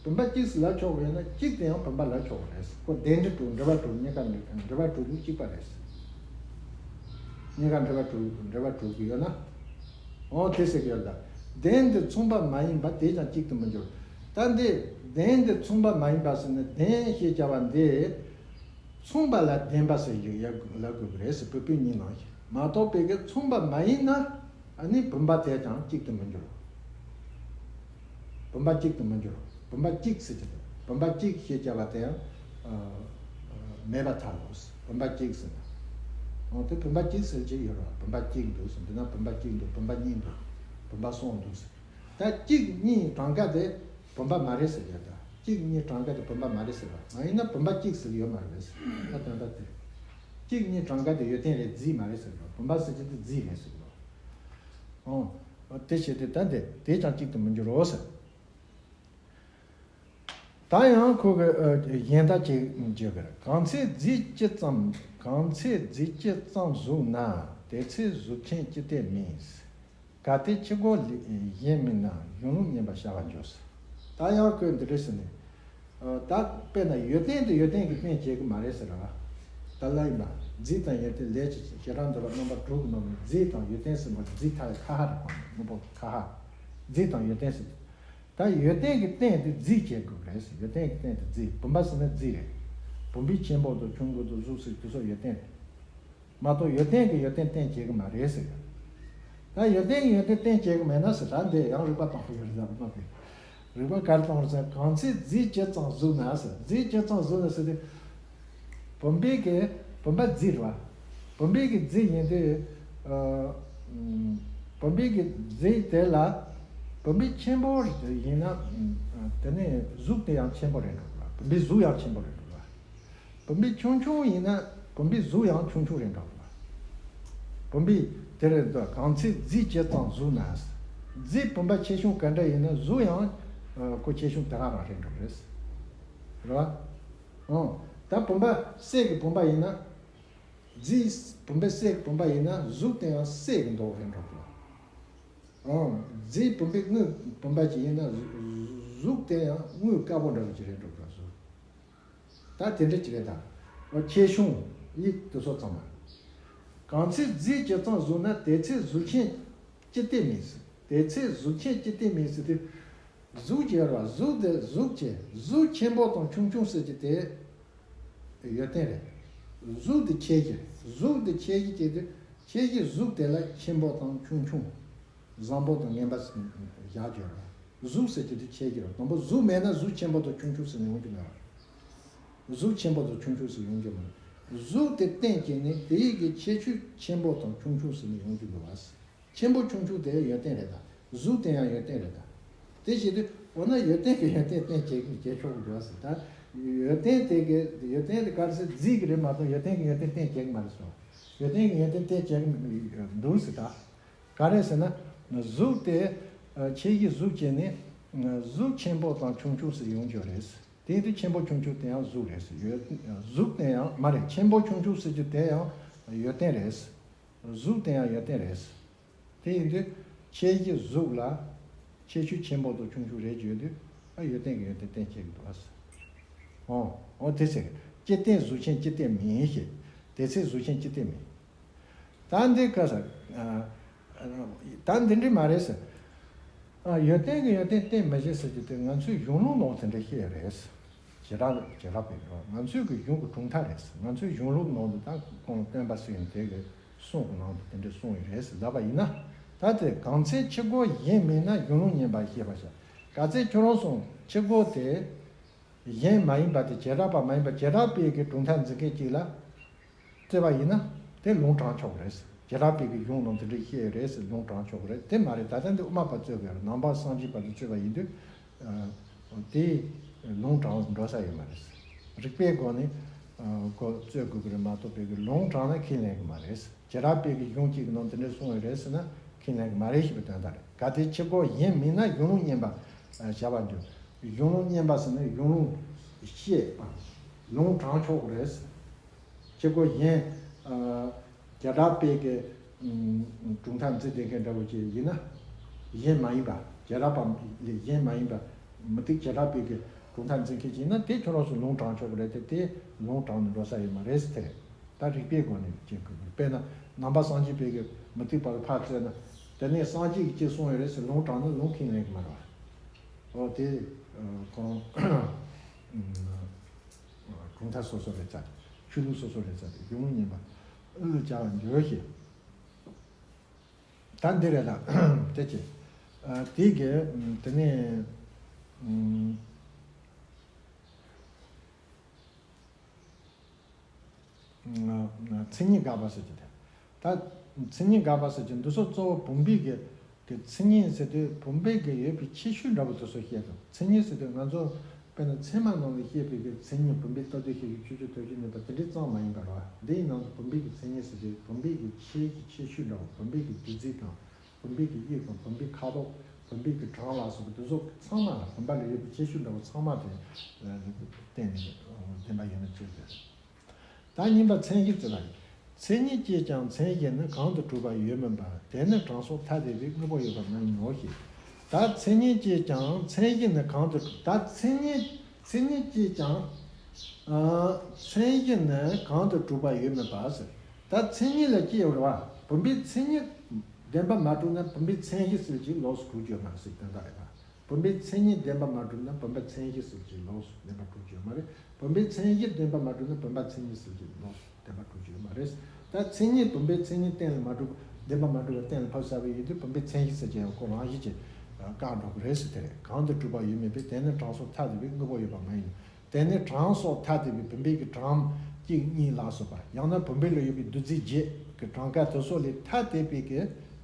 བུམ་པ་གཅིག་ཟེར་ལབ་ཆོག་གི་ཡོད་ན་གཅིག་དེ་ཡང་བུམ་པ་ལབ་ཆོག་གི་རེད། ཁོ་དེ་འདྲ་གྲུབ། འབྲེལ་བ་གྲུབ། གཉིས་ཀ་འབྲེལ་བ་གྲུབ་དུས་གཅིག་པ་རེད། གཉིས་ཀ་འབྲེལ་བ་གྲུབ། འབྲེལ་བ་གྲུབ་ཀྱི་ཡོད་ན། འོ་དེ་ཟེར་གྱི་ཡོད་ལ། ལྡན་དུ་མཚུངས་པ་མ་ཡིན་པ་དེས་ཀྱང་གཅིག་ཏུ་མི་འགྱུར། ད་འདི་ལྡན་དུ་མཚུངས་པ་མ་ཡིན་པ་ཟེར་ན། ལྡན་ཞེས་བྱ་བ་འདི་མཚུངས་པ་ལ་ལྡན་པ་ཟེར་ཡ་ལབ་དགོས་ཀྱི་རེད་ཟེར། བུ་སྤུན་གཉིས་ནང་བཞིན་མ་གཏོགས་པའི་གི་མཚུངས་པ་མ་ཡིན་ན། ཨ་ནི་བུམ་པ་དེ་ཀྱང་གཅིག་ཏུ་མི་འགྱུར། བུམ་པ་གཅིག་ཏུ་མི་འགྱུར། བུམ་པ་གཅིག་ཟེར་གྱི་འདུག་བུམ་པ་གཅིག་ཞེས་བྱ་བ་དེ་ཡང་ཨ་ཨ་མེད་པར་ཐལ་ལོ། བུམ་པ་གཅིག་ཟེར་ན། འོ་དེ་བུམ་པ་གཅིག་ཟེར་གྱི་ཡོད་རེད། བུམ་པ་གཅིག་འདུག་ཟེར། འདི་ན་བུམ་པ་གཅིག་འདུག་བུམ་པ་གཉིས་འདུག་བུམ་པ་གསུམ་འདུག་ཟེར། ད་གཅིག་གཉིས་གྲངས་ཀ་དེ་བུམ་པ་མ་རེད་ཟེར་ཡོད། ད་གཅིག་གཉིས་གྲངས་ཀ་དེ་བུམ་པ་མ་རེད་ཟེར་བ་མ་ཡིན་ན། བུམ་པ་གཅིག་ཟེར་གྱི་ཡོད་མ་རེད་ཟེར། ད་དོན་དག་དེ་གཅིག་གཉིས་གྲངས་ཀ་དེ་ཡོད་དོན་རེད། རྫས་མ་རེད་ཟེར་གྱི་ཡོད། བུམ་པ་ཟེར་གྱི་དེ་རྫས་རེད་ཟེར་གྱི་ཡོད། ཨོ། དེ་བྱས་ཏེ་ད་འདི་དེས་ཀྱང་གཅིག་ཏུ་མི་འགྱུར་རོ་ཟེར། ད་ཡང་ཁོ་གི་ཨ་གཞན་དག་ཅིག་བརྗོད་པར། གང་ཚེ་རྫས་སྤྱི་ཙམ། གང་ཚེ་རྫས་སྤྱི་ཙམ་གཟུགས་ན། དེ་ཚེ་གཟུགས་ཅན་སྤྱི་དེ་མིན། གལ་ཏེ་ཕྱི་རྒོལ་གཞན་མིན་ན། གཞུང་ལུགས་ངན་པ་བྱ་བར་འགྱུར། ད་ཡང་ཁོས་འདི་འདྲ་ཟེར་ནས། ཨ་ད་དཔེར་ན་ཡོད་དོན་དེ་ཡོད་དོན་གྱི་རྟེན་བྱེད་ཀྱི་མ་རེད་ཟེར་བ། ད་ལ་ཡིན་པ། རྫས་དང་ཡོད་དོན་ལས་ཀྱི་བྱེ་བྲག་འདུལ་བ་རྣམ་པ་དྲུག་གི་ནང་ནས་རྫས་དང་ཡོད་དོན་ཟེར་བ། རྫས་ཐ་ཡི་ཁ་ཧ་རེད། དངོས་པོ་ཁ་ཧ། རྫས་དང་ཡོད་དོན་ཟེར། ད་ཡོད་དོན་གྱི་རྟེན་དེ་རྫས་བྱེད་དགོས་རེད་ཟེར། ཡོད་དོན་གྱི་རྟེན་དེ་རྫས། བུམ་པ་ཟེར་ན་རྫས་རེད། བུམ་པའི་ཆེན་པོ་དང་ཆུང་ཀུ་དང་གཟུགས་ཟེར་དེ་ཚོ་ཡོད་དོན་རེད། མ་གཏོགས་ཡོད་དོན་གྱི་ཡོད་དོན་རྟེན་བྱེད་ཀྱི་མ་རེད་ཟེར། ད་ཡོད་དོན་གྱི་ཡོད་དོན་རྟེན་བྱེད་ཀྱི་མེད་ན་ཟེར། ད་འདི་ཡང་རིགས་པ་སྟོང་པ་ཡོད་རེད་ཟེར་མ་པས། རིགས་པ་ག་རེ་སྟོང་རེད་ཟེར། གང་ཚེ་རྫས་སྤྱི་ཙམ་གཟུགས་ན་ཟེར། རྫས་སྤྱི་ཙམ་གཟུགས་ན་ཟེར་དུས། བུམ་པའི་གི་བུམ་པ་རྫས་རེད་བ། བུམ་པའི་གི་རྫས་ཡིན་དུས། ཨ་བུམ་པའི་གི་རྫས་དེ་ལ་བུམ་པའི་ཆེན་པོ་ཡིན་ན། དེ་ནས་གཟུགས་དེ་ཡང་ཆེན་པོ་རེད་འགྲོ་བ། བུམ་པའི་གཟུགས་ཡང་ཆེན་པོ་རེད་འགྲོ་བ། བུམ་པའི་ཆུང་ཆུང་ཡིན་ན་བུམ་པའི་གཟུགས་ཡང་ཆུང་ཆུང་རེད་འགྲོ་བ། བུམ་པའི་དེ་རེད་འདུག་གང་ཚེ་རྫས་སྤྱི་ཙམ་གཟུགས་ན། རྫས་བུམ་པ་ཆེ་ཆུང་ག་འདྲ་ཡིན་ན་གཟུགས་ཡང་ཨ་ཁོ་ཆེ་ཆུང་དེ་ག་རང་རེད་འགྲོ་རེད། རེད་བ། ཨང་། ད་བུམ་པ་གསེར་གྱི་བུམ་པ་ཡིན་ན། རྫས་བུམ་པའི་གསེར་གྱི་བུམ་པ་ཡིན་ན་གཟུགས་དེ་ཡང་གསེར་གྱི་མདོག་རེད་འགྲོ་གི་ལ། ཨང་། རྫས་བུམ་པའི་དངུལ་བུམ་པ་ཅིག་ཡིན་ན་གཟུགས་དེ་ཡང་དངུལ་དཀར་པོ་འདྲ་བོ་ཅིག་རེད་འགྲོ་གི་ལ། གཟུགས་ད་དེ་འདྲ་ཅིག་རེད་ད། ཆེ་ཆུང་ཡིག་དེ་ཚོ་ཚང་མ། གང་ཚེ་རྫས་སྤྱི་ཙམ་གཟུགས་ན། དེ་ཚེ་གཟུགས་ཅན་སྤྱི་དེ་མིན་ཟེར། དེ་ཚེ་གཟུགས་ཅན་སྤྱི་དེ་མིན་ཟེར་དུས། གཟུགས་ཅན་ར། གཟུགས་དེ་གཟུགས་ཅན། གཟུགས་ཆེན་པོ་དང་ཆུང་ཆུང་ཟེར་གྱི་དེ་ཡོད་དོན་རེད། གཟུགས་དེ་ཁྱད་ཀྱི། གཟུགས་དེ་ཁྱད་ཀྱི་ཅེས་དུས། ཁྱད་ཀྱི་གཟུགས་དེ་ལ་ཆེན་པོ་དང་ཆུང་ཆུང་། བཟང་པོ་དང་ངན་པ་ཟེར་བཞག་རྒྱུ་རེད། གཟུགས་ཟེར་གྱི་དེ་ཁྱད་ཀྱི་རེད། དང་པོ་གཟུགས་མེད་ན་གཟུགས་ཆེན་པོ་དང་ཆུང་ཆུང་ཟེར་ནས་ཡོང་རྒྱུ་མེད་པ། གཟུགས་ཆེན་པོ་དང་ཆུང་ཆུང་ཟེར་ཡོང་རྒྱུ་མེད། གཟུགས་དེ་རྟེན་བྱས་ནས་དེ་ཡི་གི་ཁྱད་ཆོས་ཆེན་པོ་དང་ཆུང་ཆུང་ཟེར་ནས་ཡོང་རྒྱུ་འདུག་བ། ཆེན་པོ་ཆུང་ཆུང་དེ་ཡོད་དོན་རེད་ད། གཟུགས་དེ་ཡང་ཡོད་དོན་རེད་ད། དེ་བྱེད་དུས་འོ་ན་ཡོད་དོན་གྱི་ཡོད་དོན་རྟེན་བྱེད་ཀྱི་བྱེད་ཆོག་གི་འདུག་ཟེར་ད། ཡོད་དོན་དེ་གི་ཡོད་དོན་དེ་ག་རེ་ཟེར། རྫས་ཀྱི་རེད་མ་གཏོགས་ཡོད་དོན་གྱི་ཡོད་དོན་རྟེན་བྱེད་ཀྱི་མ་རེད་སོ། ཡོད་དོན་གྱི་ཡོད་དོན་རྟེན་བྱེད་ཀྱི་འདུག་ཟེར་ད། ག་རེ་ཟེར་ན། གཟུགས་དེ་ཁྱད་ཀྱི་གཟུགས་བྱས་ནས་གཟུགས་ཆེན་པོ་དང་ཆུང་ཆུང་ཟེར་ཡོང་རྒྱུ་རེད། དེ་ཡིན་དུས་ཆེན་པོ་ཆུང་ཆུང་དེ་ཡང་གཟུགས་རེད་ཟེར། ཡོད་གཟུགས་དེ་ཡང་མ་རེད། ཆེན་པོ་ཆུང་ཆུང་ཟེར་རྒྱུ་དེ་ཡང་ཡོད་དོན་རེད། གཟུགས་དེ་ཡང་ཡོད་དོན་རེད། དེ་ཡིན་དུས་ཁྱད་ཀྱི་གཟུགས་ལ་ཁྱད་ཆོས་ཆེན་པོ་དང་ཆུང་ཆུང་རེད་བརྗོད་དུས། ཨ་ཡོད་དོན་གྱི་ཡོད་དོན་རྟེན་བྱེད་ཀྱི་འདུག་ཨ་ཟེར། འོ་འོ་དེ་ཟེར། སྤྱི་རྟེན་གཟུགས་ཅན་སྤྱི་རྟེན་མིན་ཞེས། དེ་ཚེ་གཟུགས་ཅན་སྤྱི་རྟེན་མིན། ད་འདི་ག་ཟེར། ཨ་ཨ་ད་འདི་འདྲ་མ་རེད་ཟེར། ཨ་ཡོད་དོན་གྱི་ཡོད་དོན་རྟེན་མི་བྱེད་ཟེར་རྒྱུ་དེ་ང་ཚོའི་གཞུང་ལུགས་ནང་དེ་འདྲ་བཤད་རེད། བྱེ་བྲག་བྱེ་བྲག་པའི་རོ། ང་ཚོའི་གི་གཞུང་གི་གྲུབ་མཐའ་རེད། ང་ཚོའི་གཞུང་ལུགས་ནང་དུ་ད་ཁོང་སྟོན་པ་སུ་ཡིན་དེ་གི་གསུང་གི་ནང་དུ་དེ་འདྲ་གསུངས་ཡོད་རེད་ཟེར་ལབ་པ་ཡིན་ན། ད་དེ་གང་ཚེ་ཕྱི་རྒོལ་གཞན་མིན་ན། གཞུང་ལུགས་ངན་པ་ཞེས་པ་བྱ། ག་ཚོད་ཁྱོད་རང་གསུང་ཕྱི་རྒོལ་དེ་གཞན་མ་ཡིན་པ་དེ། བྱེ་བྲག་པ་མ་ཡིན་པ། བྱེ་བྲག་པའི་གི་གྲུབ་མཐའ་འཛིན་མཁན་གཅིག་ལ་བརྩི་བ་ཡིན་ན། དེ་ལུང་དྲངས་ཆོག་གི་རེད། བྱེ་བྲག་པའི་གི་གཞུང་ནང་དེ་འདྲ་བཤད་ཡོད་རེད་ཟེར་ལུང་དྲངས་ཆོག་གི་རེད། དེ་མ་རེད། ད་ལྟ་འདི་དབུ་མ་པ་རྩོད་དགོས་རེད། ནང་པ་སངས་རྒྱས་པ་དེ་རྩོད་པ་ཡིན་དུས། ཨ་དེ་ལུང་དྲངས་འགྲོ་ས་ཡོད་མ་རེད། རིགས་པའི་སྒོ་ནས་ཨ་ཁོ་རྩོད་དགོས་ཀྱི་རེད་མ་གཏོགས་པའི་གི་ལུང་དྲངས་ན་ཁས་ལེན་གི་མ་རེད། བྱེ་བྲག་པའི་གི་གཞུང་གཅིག་གི་ནང་དེ་འདྲ་གསུངས་ཡོད་རེད་ཟེར་ན་ཁས་ལེན་གི་མ་རེད་ཞེས་པའི་དོན་དག་རེད། གལ་ཏེ་ཕྱི་རྒོལ་གཞན་མིན་ན། གཞུང་ལུགས་ངན་པ་བྱ་བར་འགྱུར། གཞུང་ལུགས་ངན་པ་ཟེར་ན་གཞུང་ལུགས་བཤད་པ། ལུང་དྲངས་ཆོག་གི་རེད། ཕྱི་རྒོལ་གཞན་ཨ་བྱེ་བྲག་པའི་གི་ཨམ་གྲུབ་མཐའ་འཛིན་བསྡད་མཁན་འདྲ་བོ་ཅིག་ཡིན་ན། གཞན་མ་ཡིན་པ། བྱེ་བྲག་པ་ལས་གཞན་མ་ཡིན་པ། མུ་སྟེགས་བྱེ་བྲག་པའི་གི་གྲུབ་མཐའ་འཛིན་མཁན་ཅིག་ཡིན་ན། དེ་ཁྱོད་རང་ཚོ་ལུང་དྲངས་ཆོག་གི་རེད་དེ། དེ་ལུང་དྲངས་ནས་འགྲོ་ས་ཡོད་མ་རེད་ཟེར། དེ་རེད། ད་རིགས་པའི་སྒོ་ནས་བྱེད་དགོས་པ་རེད། དཔེར་ན་ནང་པ་སངས་རྒྱས་པའི་གི་མུ་སྟེགས་པ་ལ་ཕར་རྩོད་ན། དེ་ནས་སངས་རྒྱས་ཀྱིས་ཅི་གསུངས་ཡོད་རེད་ཟེར། ལུང་དྲངས་ན་ལུང་ཁས་ལེན་གྱི་མ་རེད་བ། འོ་དེ་ཁོང་གྲུབ་མཐའ་སོ་སོ་རེད་ཚ། ཆོས་ལུགས་སོ་སོ་རེད་ཚ། དེ་གཞུང་ངོ་མ་ཡིན་པ་ཨུ་ལུ་བྱ་བ་འགྱུར་ཞེས། ད་འདི་རེད་ལ། དེ་ཅི། དེ་གི་དེ་ནས་མཚན་ཉིད་དགག་པ་ཟེར་གྱི་དེ། ད་མཚན་ཉིད་དགག་པ་ཟེར་གྱི་འདི་ཚོ་གཙོ་བོ་བུམ་པའི་གི་གི་མཚན་ཉིད་ཟེར་དུས་བུམ་པའི་གི་ཡོད་པའི་ཁྱད་ཆོས་འདྲ་པོ་དེ་ཚོ་བཤད་དང་། མཚན་ཉིད་ཟེར་དུས་ང་ཚོ་དཔེར་ན་ཚད་མ་ནང་ལ་བཤད་པའི་གི་མཚན་ཉིད་བུམ་པའི་ལྟ་ལྡོག་ཤེས་བྱའི་ཁྱད་ཆོས་ཐོབ་བྱའི་ནུས་པ་དེ་འདྲའི་ཙམ་མ་ཡིན་པ་རེད་བ། འདི་ཡི་ནང་དུ་བུམ་པའི་གི་མཚན་ཉིད་ཟེར་དུས་བུམ་པའི་གི་ཆའི་གི་ཁྱད་ཆོས་འདྲ་པོ། བུམ་པའི་གི་བདུད་རྩི་དང་། བུམ་པའི་གི་དབྱིབས་དང་། བུམ་པའི་ཁ་དོག། བུམ་པའི་གི་གྲངས་ལ་སོགས་པ་དེ་ཚོ་ཚང་མ་ལ་བུམ་པ་ལ་ཡོད་པའི་ཁྱད་ཆོས་འདྲ་པོ་ཚང་མ་དེ་བརྟེན་ནས་བདེན་པ་ཡིན་ན་ཅི་རེད། ད་གཉིས་པ་མཚན་གཞི་ཟེར་བ་ཡིན། མཚན་ཉིད་ཀྱིས་ཀྱང་མཚན་གཞི་ནི་གང་དུ་གྲུབ་པ་ཡོད་མིན་པ། དེ་ནི་གྲངས་སོགས་ཐ་དད་པའི་དངོས་པོ་ཡོད་པ་མ་ཡིན་ནོ་ཞེས། ད་མཚན་ཉིད་ཀྱིས་ཀྱང་མཚན་གཞི་ནི་གང་དུ་གྲུབ། ད་མཚན་ཉིད་མཚན་ཉིད་ཀྱིས་ཀྱང་ཨ་མཚན་གཞི་ནི་གང་དུ་གྲུབ་པ་ཡོད་མིན་པ་ཟེར། ད་མཚན་ཉིད་ལ་སྐྱེ་བར་བ། བུམ་པའི་མཚན་ཉིད་བདེན་པ་མ་གྲུབ་ན་བུམ་པའི་མཚན་གཞི་ཟེར་གྱི་ལོགས་སུ་གྲུབ་ཀྱི་ཡོད་མ་རེད་ཟེར་དོན་དག་རེད་པ། བུམ་པའི་མཚན་ཉིད་བདེན་པ་མ་གྲུབ་ན་བུམ་པ་མཚན་གཞི་ཟེར་གྱི་ལོགས་སུ་བདེན་པ་གྲུབ་ཀྱི་ཡོད་མ་རེད། བུམ་པའི་མཚན་གཞི་བདེན་པ་མ་གྲུབ་ན་བུམ་པ་མཚན་ཉིད་ཟེར་གྱི་ལོགས་སུ་བདེན་པ་གྲུབ་ཀྱི་ཡོད་མ་རེད། ད་མཚན་ཉིད་བུམ་པའི་མཚན་ཉིད་གཏན་ལ་མ་གྲུབ། བདེན་པ་མ་གྲུབ་པ་གཏན་ལ་ཕབ་ཚར་བ་ཡིན་དུས་བུམ་པའི་མཚན་གཞི་ཟེར་གྱི་ཡང་ཁོ་རང་བཞིན་གྱིས་བཀག་འགྲོ་གི་རེད་ཟེར། དེ་རེད། གང་དུ་གྲུབ་པ་ཡོད་མིན་པས། དེ་ནི་གྲངས་སོགས་ཐ་དད་པའི་དངོས་པོ་ཡོད་པ་མ་ཡིན། དེ་ནི་གྲངས་སོགས་ཐ་དད་པའི་བུམ་པའི་གི་གྲངས་གཅིག་གཉིས་ལ་སོགས་པ། ཡང་ན་བུམ་པའི་ལ་ཡོད་པའི་བདུད་རྩི་བརྒྱད་ཀྱི་གྲངས་ཀ་དེ་སོགས་ལས་ཐ་དད་པའི་གི་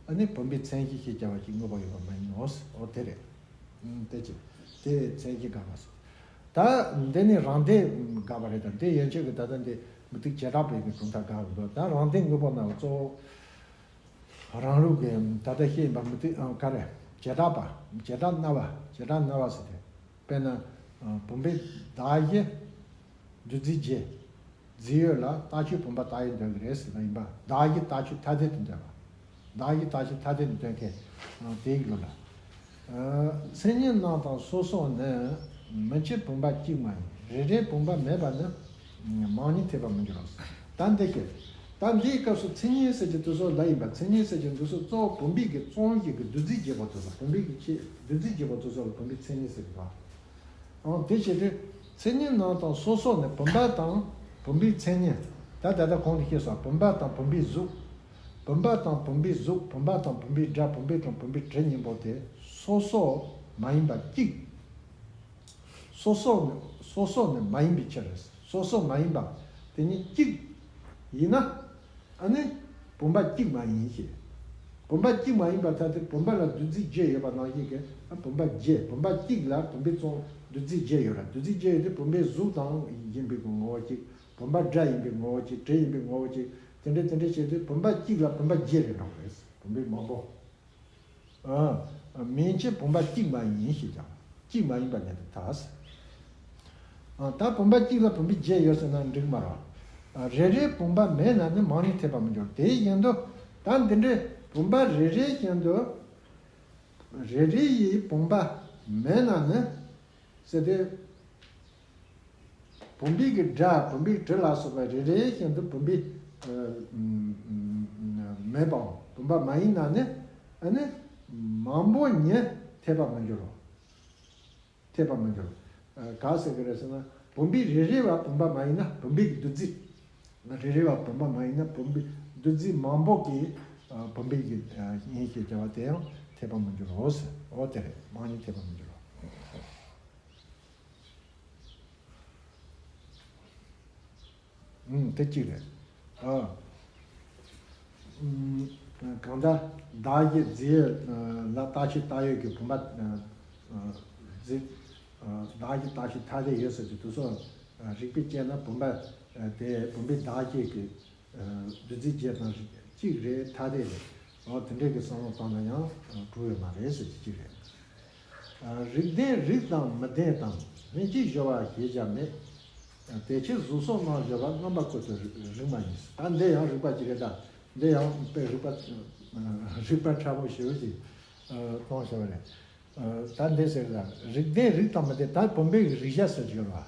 ཨ་ནི་བུམ་པའི་མཚན་གཞི་ཞེས་བྱ་བ་ཞིག་དངོས་པོ་ཡོད་པ་མ་ཡིན་ནོ། འོ་དེ་རེད། ཨུམ། དེ་ཅི། དེ་མཚན་གཞི་དགག་པ་ཟེར། ད་འདི་ནི་རང་སྡེ་དགག་པ་རེད། ད་འདི་ཡན་ཆད་ཀྱི་ད་ལྟ་འདི་མུ་སྟེགས་བྱེ་བྲག་པའི་གི་གྲུབ་མཐའ་དགག་གི་འདུག། ད་རང་སྡེ་དངོས་པོ་ན་གཙོ་བོ་རང་ལུགས་ཀྱི་ད་ལྟ་བཤད་ཡིན་པ་མུ་སྟེགས་ཨ་ག་རེ། བྱེ་བྲག་པ། བྱེ་བྲག་སྨྲ་བ། བྱེ་བྲག་སྨྲ་བ་ཟེར་ཏེ། དཔེར་ན། ཨ་བུམ་པའི་གདགས་གཞི་བདུད་རྩི་བརྒྱད། རྫས་ཡོད་ལ་རྟགས་ཆོས་བུམ་པ་རྟགས་ཡོད་འདོད་ཀྱི་རེད་ཟེར་ན་ཡིན་པ། གདགས་གཞི་རྟགས་ཆོས་ཐ་དད་དུ་འདོད་པ། གདགས་གཞི་རྟགས་ཆོས་ཐ་དད་དུ་འདོད་མཁན་དེའི་ལུགས་ལ། ཨ་མཚན་ཉིད་རྣམས་དང་སོ་སོ་ནི། མིན་ཕྱིར་བུམ་པ་གཅིག་མ་ཡིན། རེ་རེའི་བུམ་པ་མེད་པ་ནི། མང་ཉིད་འཐད་པར་མི་འགྱུར་རོ། ད་འདི་ཞེས། ད་འདིའི་སྐབས་སུ་མཚན་ཉིད་ཟེར་གྱི་དེ་ཚོ་ལ་ཡིན་པ། མཚན་ཉིད་ཟེར་གྱི་འདི་ཚོ་གཙོ་བོ་བུམ་པའི་གི་ཙོང་གི་གི་བདུད་རྩི་བརྒྱད་པོ་དེ་ཚོ། བུམ་པའི་གི་ཆེ་བདུད་རྩི་བརྒྱད་པོ་དེ་ཚོ་ལ་བུམ་པའི་མཚན་ཉིད་ཟེར་གི་རེད། ཨང་། དེ་བྱས་ཏེ། མཚན་ཉིད་རྣམས་དང་སོ་སོ་ནི། བུམ་པ་དང་བུམ་པའི་མཚན་ཉིད། ད་ད་ལྟ་གོང་དུ་བཤད་སོང་། བུམ་པ་དང་བུམ་པའི་གཟུགས། བུམ་པ་དང་བུམ་པའི་གཟུགས། བུམ་པ་དང་བུམ་པའི་སྒྲ། བུམ་པ་དང་བུམ་པའི་དྲི་གཉིས་པོ་དེ་སོ་སོ་མ་ཡིན་པ་གཅིག། སོ་སོ་ནི་སོ་སོ་ནི་མ་ཡིན་པའི་ཕྱིར། སོ་སོ་མ་ཡིན་པ་དེ་ཉིད་གཅིག་ཡིན་ན། ཨ་ནི་བུམ་པ་གཅིག་མ་ཡིན་ཞེས། བུམ་པ་གཅིག་མ་ཡིན་པར་ཐལ་ཏེ། བུམ་པ་ལ་བདུད་རྩི་བརྒྱད་ཡོད་པ་ནང་བཞིན་གྱི། ཨ་བུམ་པ་བརྒྱད། བུམ་པ་གཅིག་ལ་བུམ་པའི་ཙོང་བདུད་རྩི་བརྒྱད་ཡོད་ར། བདུད་རྩི་བརྒྱད་ཡོད་དེ་བུམ་པའི་གཟུགས་དང་ཡིན་པའི་གི་ངོ་བོ་གཅིག། བུམ་པ་སྒྲ་ཡིན་པའི་ངོ་བོ་གཅིག། དྲི་ཡིན་པའི་ངོ་བོ་གཅིག། དེ་འདྲ་དེ་འདྲ་བྱས་ཏེ་བུམ་པ་གཅིག་ལ་བུམ་པ་བརྒྱད་རེ་འགྲོ་གི་རེད། བུམ་པའི་མང་པོ། ཨ། མིན་ཕྱིར་བུམ་པ་གཅིག་མ་ཡིན་ཞེས་ཀྱང་། གཅིག་མ་ཡིན་པ་ནི་དེ་ཐལ། ཨ། ད་བུམ་པ་གཅིག་ལ་བུམ་པའི་བརྒྱད་ཡོད་ཟེར་ན་འགྲིག་མ་རེད། ཨ། རེ་རེའི་བུམ་པ་མེད་ན་ནི་མང་ཉིད་འཐད་པར་མི་འགྱུར། དེ་བཞིན་དུ་ད་འདི་འདྲའི་བུམ་པ་རེ་རེ་བཞིན་དུ། རེ་རེ་ཡི་བུམ་པ་མེད་ན་ནི་ཟེར་ཏེ། བུམ་པའི་གི་སྒྲ། བུམ་པའི་དྲི་ལ་སོགས་པ་རེ་རེ་བཞིན་དུ་བུམ་པའི་ཨ་མེད་པའམ་བུམ་པ་མ་ཡིན་ན་ནི། ཨ་ནི་མང་པོ་ཉིད་འཐད་པར་མི་འགྱུར་རོ། འཐད་པར་མི་འགྱུར། ཨ་ག་ཟེར་གི་རེད་ཟེར་ན། བུམ་པའི་རེ་རེ་བ་བུམ་པ་མ་ཡིན་ན་བུམ་པའི་གི་བདུད་རྩི། རེ་རེ་བ་བུམ་པ་མ་ཡིན་ན་བུམ་པའི་བདུད་རྩི་མང་པོ་གི་ཨ་བུམ་པའི་གི་ཨ་ཡིན་ཞེས་བྱ་བ་དེ་ཡང་འཐད་པར་མི་འགྱུར་རོ་ཟེར། འོ་དེ་རེད། མང་ཉིད་འཐད་པར་མི་འགྱུར་རོ། ཨུམ། དེ་གཅིག་རེད། ཨ། ཨུམ། གང་ལྟར་གདགས་གཞི་རྫས་ལ་རྟགས་ཆོས་རྟགས་ཡོད་ཀྱི་བུམ་པ། ཨ། རྫས། ཨ། གདགས་གཞི་རྟགས་ཆོས་ཐ་དད་ཡོད་ཟེར་གྱི་དེ་ཚོ། ཨ། རིགས་པས་དཔྱད་ན་བུམ་པ། ཨ། དེ་བུམ་པའི་གདགས་གཞི་གི། ཨ། བདུད་རྩི་བརྒྱད་དང་གཅིག་རེད། ཐ་དད་རེད། འོ་དེ་འདྲའི་གི་བསམ་བློ་བཏང་ན་ཡང་གྲུབ་ཡོད་མ་རེད་ཟེར་གྱི་གཅིག་རེད། རིགས་ལྡན་རིགས་དང་མི་ལྡན་དང་། ལྷན་ཅིག་སྦྱོར་བ་ཞེས་བྱ་མེད། དེ་ཕྱིར་གཟུགས་སོགས་རྣམ་སྦྱོར་བ། རྣམ་པ་ཀུན་ཏུ་རིགས་མ་ཡིན། ད་འདི་ཡང་རིགས་པ་ཅིག་རེད། ད་འདི་ཡང་དཔེ་རིགས་པ་རིགས་པ་ཕྲ་མོ་ཞེ་པོ་ཅིག་གཏོང་བྱ་བ་རེད། ད་འདི་ཟེར་ལ། རིགས་ལྡན་རིགས་དང་མི་ལྡན། ད་བུམ་པའི་རིགས་བཞག་ཟེར་གྱི་ཡོད་རེད་བ།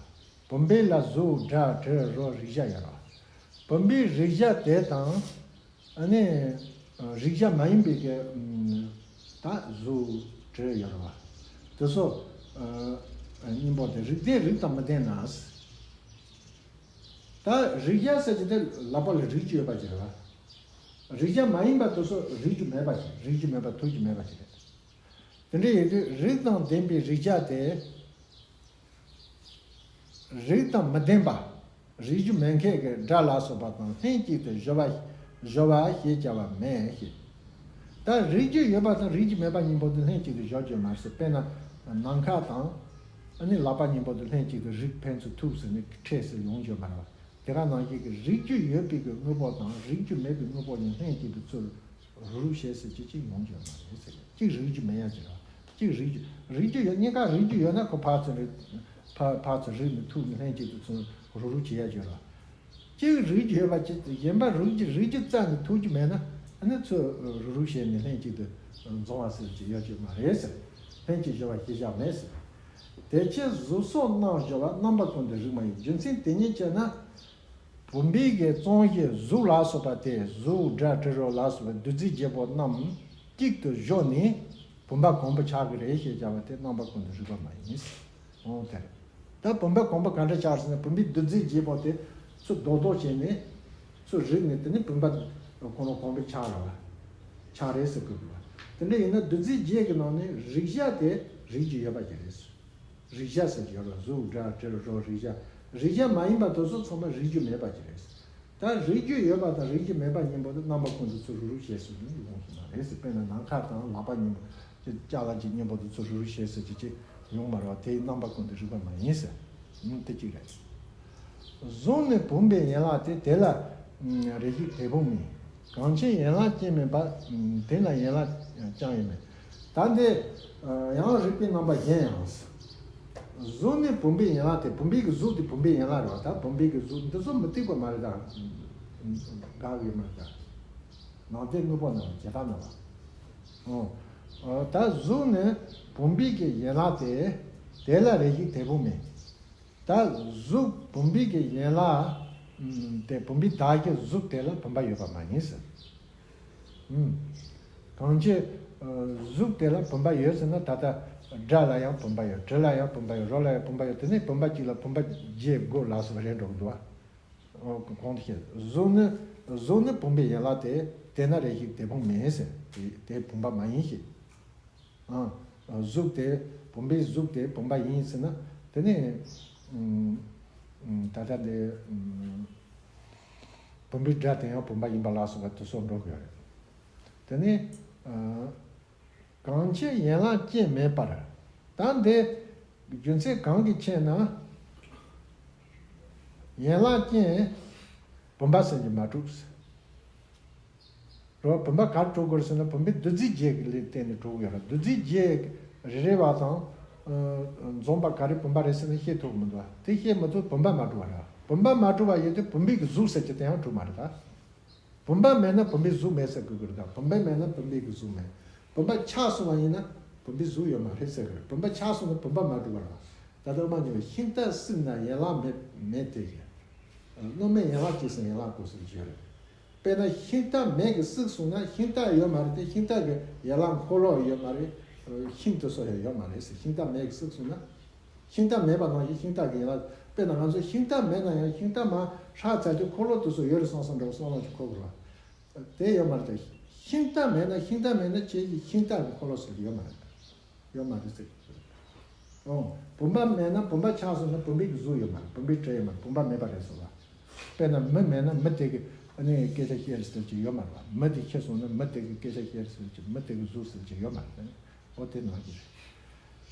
བུམ་པའི་ལ་གཟུགས་སྒྲ་དྲི་རོ་རེག་བྱ་ཡོད་རེད་བ། བུམ་པའི་རེག་བྱ་དེ་དང་། ཨ་ནི། རིག་བྱ་མ་ཡིན་པའི་གི་ད་གཟུགས་དྲི་ཡོད་རེད་བ། དེ་ཚོ་གཉིས་པོ་དེ་རིགས་ལྡན་རིགས་དང་མི་ལྡན་ན། ད་རིག་བྱ་ཟེར་གྱི་དེ་ལག་པ་ལ་རིག་རྒྱུ་ཡོད་པ་ཅིག་རེད་བ། རིག་བྱ་མ་ཡིན་པ་དེ་ཚོ་རིག་རྒྱུ་མེད་པ་ཞིག་རིག་རྒྱུ་མེད་པ་ཐུག་རྒྱུ་མེད་པ་ཞིག་རེད། དེ་འདྲ་ཡིན་དུས་རིགས་དང་ལྡན་པའི་རིག་བྱ་དེ། རིགས་དང་མི་ལྡན་པ། རིག་རྒྱུ་མེད་མཁན་གྱི་སྒྲ་ལ་སོགས་པ་དང་ལྷན་ཅིག་ཏུ་སྦྱོར་བ། སྦྱོར་བ་ཞེས་བྱ་བ་མེད་ཞེས། ད་རིག་རྒྱུ་ཡོད་པ་དང་རིག་རྒྱུ་མེད་པ་གཉིས་པོ་དེ་ལྷན་ཅིག་ཏུ་སྦྱོར་རྒྱུ་མ་ཟད་དཔེར་ན་ནམ་མཁའ་དང་། ཨ་ནི་ལག་པ་གཉིས་པོ་དེ་ལྷན་ཅིག་ཏུ་རིག་ཕན་ཚུན་ཐུག་ཟེར་ནས་ཕྲད་ཟེར་ཡོང་རྒྱུ་མ་རེད་བ། དེ་ག་ནང་བཞིན་གྱི་རིག་རྒྱུ་ཡོད་པའི་གི་དངོས་པོ་དང་རིག་རྒྱུ་མེད་པའི་དངོས་པོ་གཉིས་ལྷན་ཅིག་ཏུ་ཚུར་རུག་རུག་བྱེད་ཟེར་གྱི་གཅིག་ཡོང་རྒྱུ་མ་རེད་ཟེར། གཅིག་རིག་རྒྱུ་མེད་ཡ་གཅིག་རེད། གཅིག་རིག་རྒྱུ་རིག་རྒྱུ་ཡོད། གཉིས་ཀ་རིག་རྒྱུ་ཡོད་ན་ཁོ་ཕར་ཚུར་རིག་ཕར་ཕར་ཚུར་རིག་ནས་ཐུག་ནས་ལྷན་ཅིག་ཏུ་ཚུར་རུག་རུག་བྱེད་ཡ་གཅིག་རེད། གཅིག་རིག་རྒྱུ་ཡོད་པ་གཅིག་གཞན་པ་རིག་རྒྱུ་རིག་རྒྱུ་རྩ་ནས་ཐུག་རྒྱུ་མེད་ན་ཨ་ནི་ཚུར་རུག་རུག་བྱས་ནས་ལྷན་ཅིག་ཏུ་འཛོམས་པ་ཟེར་གྱི་ཡོད་རྒྱུ་མ་རེད་ཟེར། ལྷན་ཅིག་སྦྱོར་བ་ཞེས་བྱ་མེད་ཟེར། དེ་ཕྱིར་གཟུགས་སོགས་རྣམ་སྦྱོར་བ་རྣམ་པ་ཀུན་ཏུ་རིག་མ་ཡིན། རྒྱུ་མཚན་དེ་ཉིད་ཅེ་ན། བུམ་པའི་གི་རྩོམ་གཞི་གཟུགས་ལ་སོགས་པ་སྟེ་གཟུགས་སྒྲ་དྲི་རོ་ལ་སོགས་པའི་བདུད་རྩིའི་བརྒྱད་པོ་རྣམས་གཅིག་ཏུ་བཞོ་ནས་བུམ་པ་གང་པོ་ཆགས་ཀྱི་རེད་ཞེས་བྱ་བ་དེ་རྣམ་པ་ཀུན་ཏུ་རིག་པ་མ་ཡིན། འོ་དེ་རེད། ད་བུམ་པ་གང་པོ་ག་འདྲ་ཆགས་ཟེར་ན་བུམ་པའི་བདུད་རྩིའི་བརྒྱད་པོ་དེ་ཚུར་རྡོག་རྡོག་བྱས་ནས་ཚུར་རིག་ནས་དེ་ནས་བུམ་པ་ཁོ་རང་གང་པོ་ཆགས་རེད་བ། ཆགས་རེད་ཟེར་དགོས་ཀྱི་བ། དེ་འདྲ་ཡིན་ན་བདུད་རྩིའི་བརྒྱད་ཀྱི་ནང་ནས་རིག་བྱ་དེ་རིག་རྒྱུ་ཡོད་པ་ཅིག་རེད། རིག་བྱ་ཟེར་གྱི་ཡོད་རེད། གཟུགས་སྒྲ་དྲི་རོ་རིག་བྱ། རིག་བྱ་མ་ཡིན་པ་དེ་ཚོ་ཚང་མ་རིག་རྒྱུ་མེད་པ་ཅིག་རེད། ད་རིག་རྒྱུ་ཡོད་པ་དང་རིག་རྒྱུ་མེད་པ་གཉིས་པོ་དེ་རྣམ་པ་ཀུན་ཏུ་ཚུར་རུག་རུག་བྱེད་ཟེར་ནས་ཡོང་གི་མ་རེད་ཟེར། དཔེར་ན་ནམ་མཁའ་དང་ལག་པ་གཉིས་པོ་དེ་ཅ་ལག་གཅིག་གཉིས་པོ་དེ་ཚུར་རུག་རུག་བྱེད་ཟེར་གྱི་ཅིག་ཡོང་མ་རེད་བ། དེ་རྣམ་པ་ཀུན་ཏུ་རིག་པ་མ་ཡིན་ཟེར། ཨུམ། དེ་གཅིག་རེད། གཟུགས་ནི་བུམ་པའི་ཡན་ལག་སྟེ། དེ་ལ་རེ་ཞིག་དེ་བུམ་མིན། གང་ཕྱིར་ཡན་ལག་ཅན་མིན་པ། དེ་ན་ཡན་ལག་ཀྱང་ཡོད་མིན། ད་འདི་ཡང་རིགས་པའི་རྣམ་པ་གཞན་ཡང་། གཟུགས་ནི་བུམ་པའི་ཡན་ལག་སྟེ། བུམ་པའི་གི་གཟུགས་དེ་བུམ་པའི་ཡན་ལག་རེད་བ། ད་བུམ་པའི་གི་གཟུགས་འདི་ཚོ་མུ་སྟེགས་པ་མ་རེད་ད། འགག་ཡོད་མ་རེད་ད། ནང་བསྟན་དངོས་པོ་རྣམས་ཇི་ལྟར་ན་བ། ཨོ། ད་གཟུགས་ནི་བུམ་པའི་གི་ཡན་ལག་སྟེ། དེ་ལ་རེ་ཞིག་དེ་བུམ་མིན། ད་གཟུགས་བུམ་པའི་གི་ཡན་ལག་དེ་བུམ་པའི་བདག་གི་གཟུགས་དེ་ལ་བུམ་པ་ཡོད་པ་མ་ཡིན་ཟེར། ཨུམ། གང་ཕྱིར་གཟུགས་དེ་ལ་བུམ་པ་ཡོད་ཟེར་ན། ད་ལྟ་སྒྲ་ལ་ཡང་བུམ་པ་ཡོད། དྲི་ལ་ཡང་བུམ་པ་ཡོད། རོ་ལ་ཡང་བུམ་པ་ཡོད། དེ་ནས་བུམ་པ་གཅིག་ལ་བུམ་པ་བརྒྱད་དགུ་ལ་སོགས་པ་རེད་འགྲོ་གི་འདུག་བ། གོང་དུ་བཤད། གཟུགས་ནི་གཟུགས་ནི་བུམ་པའི་ཡན་ལག་སྟེ། དེ་ན་རེ་ཞིག་དེ་བུམ་མིན་ཟེར། དེ་དེ་བུམ་པ་མ་ཡིན་ཞེས། ཨ། གཟུགས་དེ་བུམ་པའི་གཟུགས་དེ་བུམ་པ་ཡིན་ཟེར་ན། དེ་ནི་ད་ལྟ་འདི་བུམ་པའི་སྒྲ་དེ་ཡང་བུམ་པ་ཡིན་པ་ལ་སོགས་པ་དེ་ཚོ་འགྲོ་གི་ཡོད་རེད། དེ་ནི་གང་ཕྱིར་ཡན་ལག་ཅན་མེད་པར། ད་འདི་རྒྱུ་མཚན་གང་གི་ཕྱིར་ན། ཡན་ལག་ཅན་བུམ་པ་ཟེར་གྱི་མ་གྲུབ་ཟེར། རོ། བུམ་པ་གར་གྲུབ་དགོས་ཟེར་ན་བུམ་པའི་བདུད་རྩིའི་རྒྱུད་ལ་བརྟེན་ནས་གྲུབ་ཡོད་རེད། བདུད་རྩིའི་རྒྱུད་རེ་རེ་བ་དང་འཛོམས་པ་ག་རེ་བུམ་པ་རེད་ཟེར་ན་བཤད་ཐུབ་མི་འདུག་དེ་བཤད་མི་ཐུབ་བུམ་པ་མ་གྲུབ་པ་རེད། བུམ་པ་མ་གྲུབ་པ་ཡོད་དུས་བུམ་པའི་གི་གཟུགས་ཟེར་གྱི་དེ་ཡང་གྲུབ་མ་རེད་ད། བུམ་པ་མེད་ན་བུམ་པའི་གཟུགས་མེད་ཟེར་དགོས་ཀྱི་རེད་ད། བུམ་པ་མེད་ན་བུམ་པའི་གི་གཟུགས་མེད། བུམ་པ་ཆགས་སོང་བ་ཡིན་ན་བུམ་པའི་གཟུགས་ཡོད་མ་རེད་ཟེར་གི་རེད། བུམ་པ་ཆགས་སོང་ན་བུམ་པ་མ་གྲུབ་པ་རེད། ད་ལྟ་མ་ཉོ་ཤིང་རྟ་བསྲེགས་ན་ཡན་ལག་མེད་མེད་དེ་གི། སྣོད་མེད་ཡན་ལག་གཅིག་ཟེར་ཡན་ལག་དགུ་ཟེར་གྱི་ཡོད་རེད། དཔེར་ན་ཤིང་རྟ་མེད་གི་བསྲེགས་སོང་ན་ཤིང་རྟ་ཡོད་མ་རེད་དེ། ཤིང་རྟ་གི་ཡན་ལག་འཁོར་ལོ་ཡོད་མ་རེད། ཤིང་དེ་ཚོ་ཡང་ཡོད་མ་རེད་ཟེར། ཤིང་རྟ་མེད་གི་བསྲེགས་སོང་ན། ཤིང་རྟ་མེད་པ་ནང་བཞིན་ཤིང་རྟ་གི་ཡན་ལག་དཔེར་ན་ང་ཚོ་ཤིང་རྟ་མེད་ན་ཡང་ཤིང་རྟ་མར་ཧྲག་ཚར་དུས་འཁོར་ལོ་དེ་ཚོ་ཡོད་རེད་བསམ་བསམ་འདྲ་བོ་བསམ་བློ་ཞིག་འཁོར་དགོས་རེད་བ། དེ་ཡོད་མ་རེད་དེ། ཤིང་རྟ་མེད་ན་ཤིང་རྟ་མེད་ན་ཁྱེད་ཀྱི་ཤིང་རྟ་གི་འཁོར་ལོ་ཟེར་གྱི་ཡོད་མ་རེད། ཡོད་མ་རེད་ཟེར་གྱི་རེད། ཨོ། བུམ་པ་མེད་ན་བུམ་པ་ཆགས་སོང་ན་བུམ་པའི་གི་གཟུགས་ཡོད་མ་རེད། བུམ་པའི་སྒྲ་ཡོད་མ་རེད། བུམ་པ་མེད་པ་རེད་ཟེར་བ། དཔེར་ན་མི་མེད་ན་མི་དེ་གི་ཨ་ནི་སྐད་ཆ་བཤད་ཟེར་གྱི་ཡོད་མ་རེད་བ། མི་དེ་ཤི་སོང་ན་མི་དེ་གི་སྐད་ཆ་བཤད་ཟེར་གྱི། མི་དེ་གི་གཟུགས་ཟེར་གྱི་ཡོད་མ་རེད། ཨོ་དེ་ནང་བཞིན་རེད།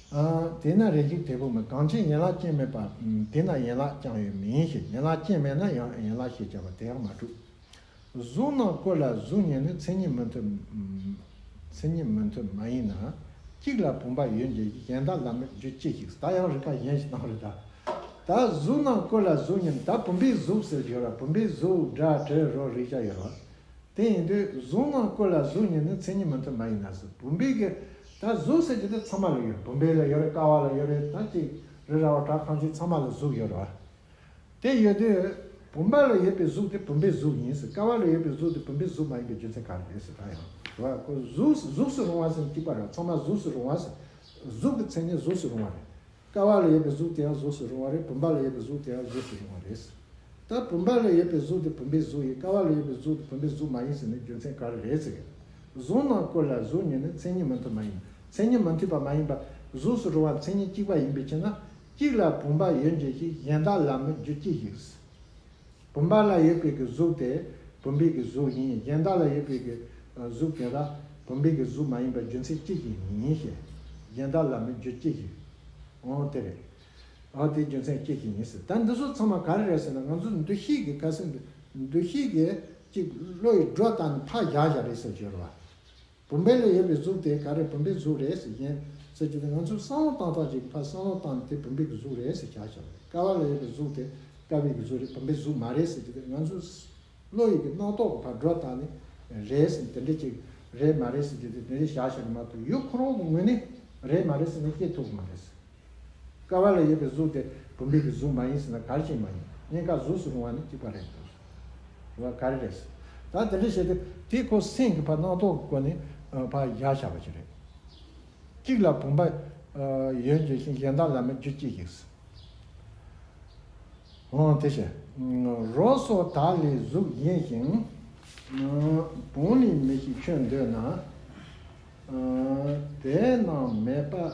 ཨ། དེས་ན་རེ་ཞིག་དེ་བུམ་མིན། གང་ཕྱིར་ཡན་ལག་ཅན་མེད་པ། དེས་ན་ཡན་ལག་ཀྱང་ཡོད་མིན་ཞེས། ཡན་ལག་ཅན་མེད་ན་ཡང་ཡན་ལག་ཞེས་བྱ་བ་དེ་ཡང་མ་གྲུབ། གཟུགས་རྣམས་ཀུན་ལ་གཟུགས་ཉིད་ནི། མཚན་ཉིད་མི་མཐུན། མཚན་ཉིད་མི་མཐུན་མ་ཡིན་ན། གཅིག་ལ་བུམ་པ་ཡོད་འགྱུར་ཞིང་། གཞན་དག་ལ་མེད་འགྱུར་ཅི་ཞིག་ད་ཡང་རིགས་པ་གཞན་ཞིག་བཏང་རེད་ད། ད་གཟུགས་རྣམས་ཀུན་ལ་གཟུགས་ཉིད་ནི། ད་བུམ་པའི་གཟུགས་ཟེར་གྱི་ཡོད་ར། བུམ་པའི་གཟུགས་སྒྲ་དྲི་རོ་རེག་བྱ་ཡོད་ར། དེ་ཡིན་དུས་གཟུགས་རྣམས་ཀུན་ལ་གཟུགས་ཉིད་ནི། མཚན་ཉིད་མི་མཐུན་མ་ཡིན་ན་ཟེར། བུམ་པའི་གི་ད་གཟུགས་ཟེར་གྱི་དེ་ཚང་མ་ལ་ཡོད། བུམ་པའི་ལ་ཡོད་རེད། ཀ་བ་ལ་ཡོད་རེད། ད་ཅིག་རི་ར་བ་བྲག་ཁང་ཆེན་ཚང་མ་ལ་གཟུགས་ཡོད་རེད་བ། དེ་ཡོད་དུས་ བུམ་པ་ལ་ཡོད་པའི་གཟུགས་དེ་བུམ་པའི་གཟུགས་ཡིན་ཟེར། ཀ་བ་ལ་ཡོད་པའི་གཟུགས་དེ་བུམ་པའི་གཟུགས་མ་ཡིན་པའི་རྒྱུ་མཚན་ག་རེ་རེད་ཟེར། ད་ཡང་རེད་བ། ཁོ་གཟུགས་གཟུགས་སུ་རུང་བ་ཟེར་ན་གཅིག་པ་རེད། ཚང་མ་གཟུགས་སུ་རུང་བ་ཟེར། གཟུགས་ཀྱི་མཚན་ཉིད་གཟུགས་སུ་རུང་བ་རེད། ཀ་བ་ལ་ཡོད་པའི་གཟུགས་དེ་ཡང་གཟུགས་སུ་རུང་བ་རེད། བུམ་པ་ལ་ཡོད་པའི་གཟུགས་དེ་ཡང་གཟུགས་སུ་རུང་བ་རེད་ཟེར། ད་བུམ་པ་ལ་ཡོད་པའི་གཟུགས་དེ་བུམ་པའི་གཟུགས་ཡིན། ཀ་བ་ལ་ཡོད་པའི་གཟུགས་དེ་བུམ་པའི་གཟུགས་མ་ཡིན་ཟེར་ན་རྒྱུ་མཚན་ག་རེ་རེད་ཟེར་གི། གཟུགས་རྣམས་ཀུན་ལ་གཟུགས་ཉིད་ནི། མཚན་ཉིད་མི་མཐུན་པ་ཡིན། མཚན་ཉིད་མི་མཐུན་པ་མ་ཡིན་པ། གཟུགས་སུ་རུང་བ་མཚན་ཉིད་གཅིག་པ་ཡིན་པའི་ཕྱིར་ན། གཅིག་ལ་བུམ་པ་ཡོད་འགྱུར་ཞིང་། གཞན་དག་ལ་མི་འགྱུར་ཅི་ཞིག། བུམ་པ་ལ་ཡོད་པའི་གི་གཟུགས་དེ་བུམ་པའི་གི་གཟུགས་ཡིན། གཞན་དག་ལ་ཡོད་པའི་གི་གཟུགས་དེ་དག་བུམ་པའི་གི་གཟུགས་མ་ཡིན་པའི་རྒྱུ་མཚན་ཅི་ཞིག་ཡིན་ཞེས། གཞན་དག་ལ་མི་འགྱུར་ཅི་ཞིག། འོ་དེ་རེད། འོ་དེའི་རྒྱུ་མཚན་ཅི་ཞིག་ཡིན་ཟེར། ད་འདི་ཚོ་ཚང་མ་ག་རེ་རེད་ཟེར་ན། ང་ཚོ་འདུ་ཤེས་ཀྱི་ཁ་སེམས་འདུ་ཤེས་ཀྱི་གཅིག་བློ་ཡི་སྒྲོ་བཏགས་ནས་ཕར་བཞག་བཞག་རེད་ཟེར་གྱི་ཡོད་རེད་བ། བུམ་པ་ལ་ཡོད་པའི་གཟུགས་དེ་ག་རེ་བུམ་པའི་གཟུགས་རེད་ཟེར་གཞན་ཟེར་གྱི་དེ། ང་ཚོས་བསམ་བློ་བཏང་སྟངས་ཅིག་ཕར་བསམ་བློ་བཏང་ནས་དེ་བུམ་པའི་གི་གཟུགས་རེད་ཟེར་བཞག་བཞག་རེད། ཀ་བ་ལ་ཡོད་པའི་གཟུགས་དེ་ཀ་བའི་གི་གཟུགས་རེད། བུམ་པའི་གཟུགས་མ་རེད་ཟེར་གྱི་དེ། ང་ཚོས་བློ་ཡི་གི་རྣམ་རྟོག་གི་ཕར་སྒྲོ་བཏགས་ནས་རེད་ཟེར་དེ་འདྲ་ཅིག་རེད་མ་རེད་ཟེར་གྱི་དེ་དེ་འདྲ་བཞག་བཞག་རེད་མ་གཏོགས། ཡུལ་ཁོ་རང་གི་ངོས་ནས་རེད་མ་རེད་ཟེར་ནས་བཤད་ཐུབ་ཀྱི་མ་རེད། ཀ་བ་ལ་ཡོད་པའི་གཟུགས་དེ་བུམ་པའི་གི་གཟུགས་མ་ཡིན་ཟེར་ན་ག་རེ་བྱས་མ་ཡིན། གཉིས་ཀ་གཟུགས་སུ་རུང་བ་ནི་གཅིག་པ་རེད་འདུག་བ། ག་རེ་རེད་ཟེར། ད་དེ་འདྲ་བྱས་ཏེ་དེ་ཁོ་སེམས་ཀྱི་ཕར་རྣམ་རྟོག་གི་སྒོ་ནས་ཕར་བཞག་བཞག་པ་ཞིག་རེད། གཅིག་ལ་བུམ་པ་ཡོད་འགྱུར་ཞིང་། གཞན་དག་ལ་མི་འགྱུར་ཅི་ཞིག། འོ་དེ་བྱས། རོ་སོགས་དག་ལས་གཟུགས་གཞན་ཞིང་། བུང་ལས་མི་ཤེས་ཁྱོད་འདོད་ན། དེ་རྣམས་མེད་པར་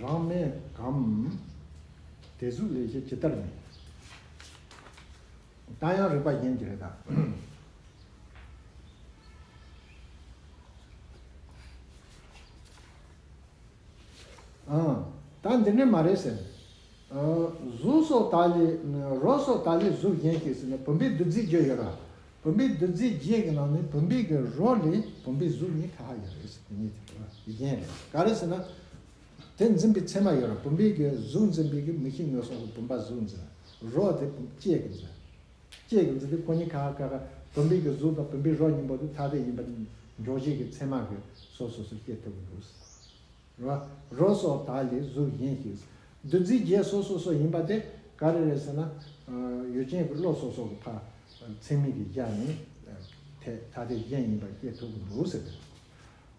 རང་མེད་གམ། དེ་གཟུགས་ལས་གཞན་ཇི་ལྟར་མེད། ད་ཡང་རིགས་པ་གཞན་གྱི་རེད་ད། ཨང་། ད་འདི་འདྲ་མ་རེད་ཟེར། གཟུགས་སོགས་དག་ལས། རོ་སོགས་དག་ལས་གཟུགས་གཞན་ཞིག་ཟེར་ན་བུམ་པའི་བདུད་རྩི་བརྒྱད་ཡོད་ར། བུམ་པའི་བདུད་རྩི་བརྒྱད་ཀྱི་ནང་ནས་བུམ་པའི་གི་རོ་ལས་བུམ་པའི་གཟུགས་གཉིས་ཁ་ཁ་ཡོད་རེད་ཟེར། དེ་གཉིས་དེ་གཞན་རེད། ག་རེ་ཟེར་ན། དེ་འཛིན་པའི་མཚན་མ་ཡོད་ར། བུམ་པའི་གི་གཟུགས་འཛིན་པའི་གི་མིག་ཤེས་ངོས་སོགས་ཀྱི་བུམ་པ་གཟུགས་འཛིན། རོ་དེ་ལྕེ་གི་འཛིན། ལྕེ་གི་འཛིན་དེ་ཁོ་གཉིས་ཁ་ཁ་ཁ་བུམ་པའི་གི་གཟུགས་དང་བུམ་པའི་རོ་གཉིས་པོ་དེ་ཐ་དད་ཡིན་པ་འཇོག་བྱེད་ཀྱི་མཚན་མ་གི་སོ་སོ་སོ་སྐྱེ་ཐུབ་ཀྱི་འདུག་རེད་བ། རོ་སོགས་དག་ལས་གཟུགས་གཞན་ཞིག། བདུད་རྩི་བརྒྱད་སོ་སོ་སོ་ཡིན་པ་དེ་ག་རེ་རེད་ཟེར་ན། ཡུལ་ཅན་གྱི་བློ་སོ་སོ་གི་ཕ་མཚན་མིག་གིས་སྦྱར་ནས་ཐ་དད་གཞན་ཡིན་པ་སྐྱེ་ཐུབ་ཀྱི་འདུག་ཟེར།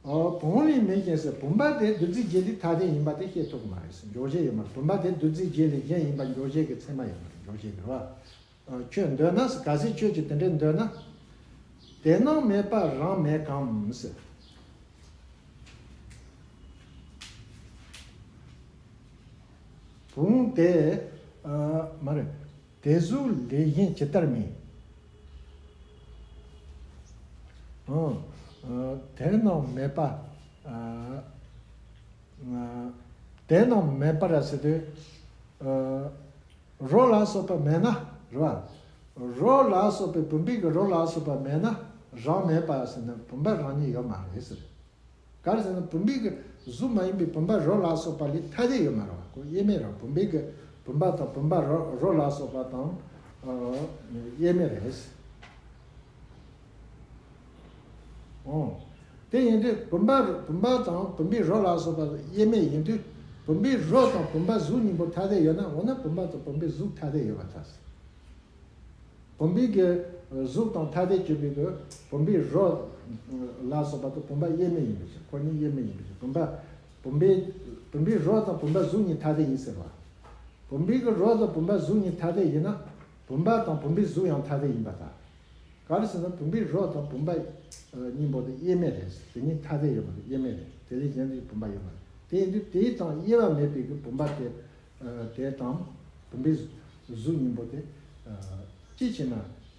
བུང་ལས་མི་ཤེས་ཟེར། བུམ་པ་དེ་བདུད་རྩི་བརྒྱད་དེ་ཐ་དད་ཡིན་པ་དེ་ཤེས་ཐུབ་ཀྱི་མ་རེད་ཟེར། འཇོག་བྱེད་ཡོད་མ་རེད། བུམ་པ་དེ་བདུད་རྩི་བརྒྱད་ལས་གཞན་ཡིན་པ་འཇོག་བྱེད་ཀྱི་མཚན་མ་ཡོད་མ་རེད། འཇོག་བྱེད་རེད་བ། ཁྱོད་འདོད་ན་ཟེར། གལ་སྲིད་ཁྱོད་ཀྱིས་དེ་འདྲའི་འདོད་ན། དེ་རྣམས་མེད་པར་རང་མེད་གམ་ཟེར། བུང་དེ། མ་རེད། དེ་གཟུགས་ལས་གཞན་ཇི་ལྟར་མེད། ཨང་། དེ་རྣམས་མེད་པ། དེ་རྣམས་མེད་པར་ཟེར་དུས། རོ་ལ་སོགས་པ་མེད་ན་རེད་བ། རོ་ལ་སོགས་པའི་བུམ་པའི་གི་རོ་ལ་སོགས་པ་མེད་ན་རང་མེད་པ་ཟེར་ན་བུམ་པ་རང་ཉིད་ཡོད་མ་རེད་ཟེར། ག་རེ་ཟེར་ན་བུམ་པའི་གི་གཟུགས་མ་ཡིན་པའི་བུམ་པ་རོ་ལ་སོགས་པ་ལས་ཐ་དད་ཡོད་མ་རེད་བ། ཁོ་དབྱེར་མེད་རེད། བུམ་པའི་གི་བུམ་པ་དང་བུམ་པ་རོ་རོ་ལ་སོགས་པ་དང་དབྱེར་མེད་རེད། འོ། དེ་ཡིན་དུས་བུམ་པ་བུམ་པ་དང་བུམ་པའི་རོ་ལ་སོགས་པ་དབྱེར་མེད་ཡིན་དུས་བུམ་པའི་རོ་དང་བུམ་པ་གཟུགས་གཉིས་པོ་ཐ་དད་ཡོད་ན། འོ་ན་བུམ་པ་དང་བུམ་པའི་གཟུགས་ཐ་དད་ཡོད་པར་ཐལ། བུམ་པའི་གི་གཟུགས་དང་ཐ་དད་གྱུར་པའི་གི་བུམ་པའི་རོ་ལ་སོགས་པ་དང་བུམ་པ་དབྱེར་མེད་ཡིན་པའི་ཕྱིར། ཁོ་གཉིས་དབྱེར་མེད་ཡིན་པའི་ཕྱིར། བུམ་པ་བུམ་པའི་བུམ་པའི་རོ་དང་བུམ་པ་གཟུགས་གཉིས་ཐ་དད་ཡིན་ཟེར་བ། བུམ་པའི་གི་རོ་དང་བུམ་པ་གཟུགས་གཉིས་ཐ་དད་ཡིན་ན་བུམ་པ་དང་བུམ་པའི་གཟུགས་ཡང་ཐ་དད་ཡིན་པར་ཐལ། ག་རེ་ཟེར་ན་བུམ་པའི་རོ་དང་བུམ་པ་གཉིས་པོ་དེ་དབྱེར་མེད་རེད། དེ་གཉིས་ཐ་དད་ཡོད་པ་དེ་དབྱེར་མེད་རེད། དེ་ལས་གཞན་དུ་བུམ་པ་ཡོད་མ་རེད། དེ་ཡིན་དུས་དེ་དང་དབྱེ་བ་མེད་པའི་གི་བུམ་པ་དེ། དེ་དང་བུམ་པའི་གཟུགས་གཉིས་པོ་དེ། ཅི་ཕྱིར་ན་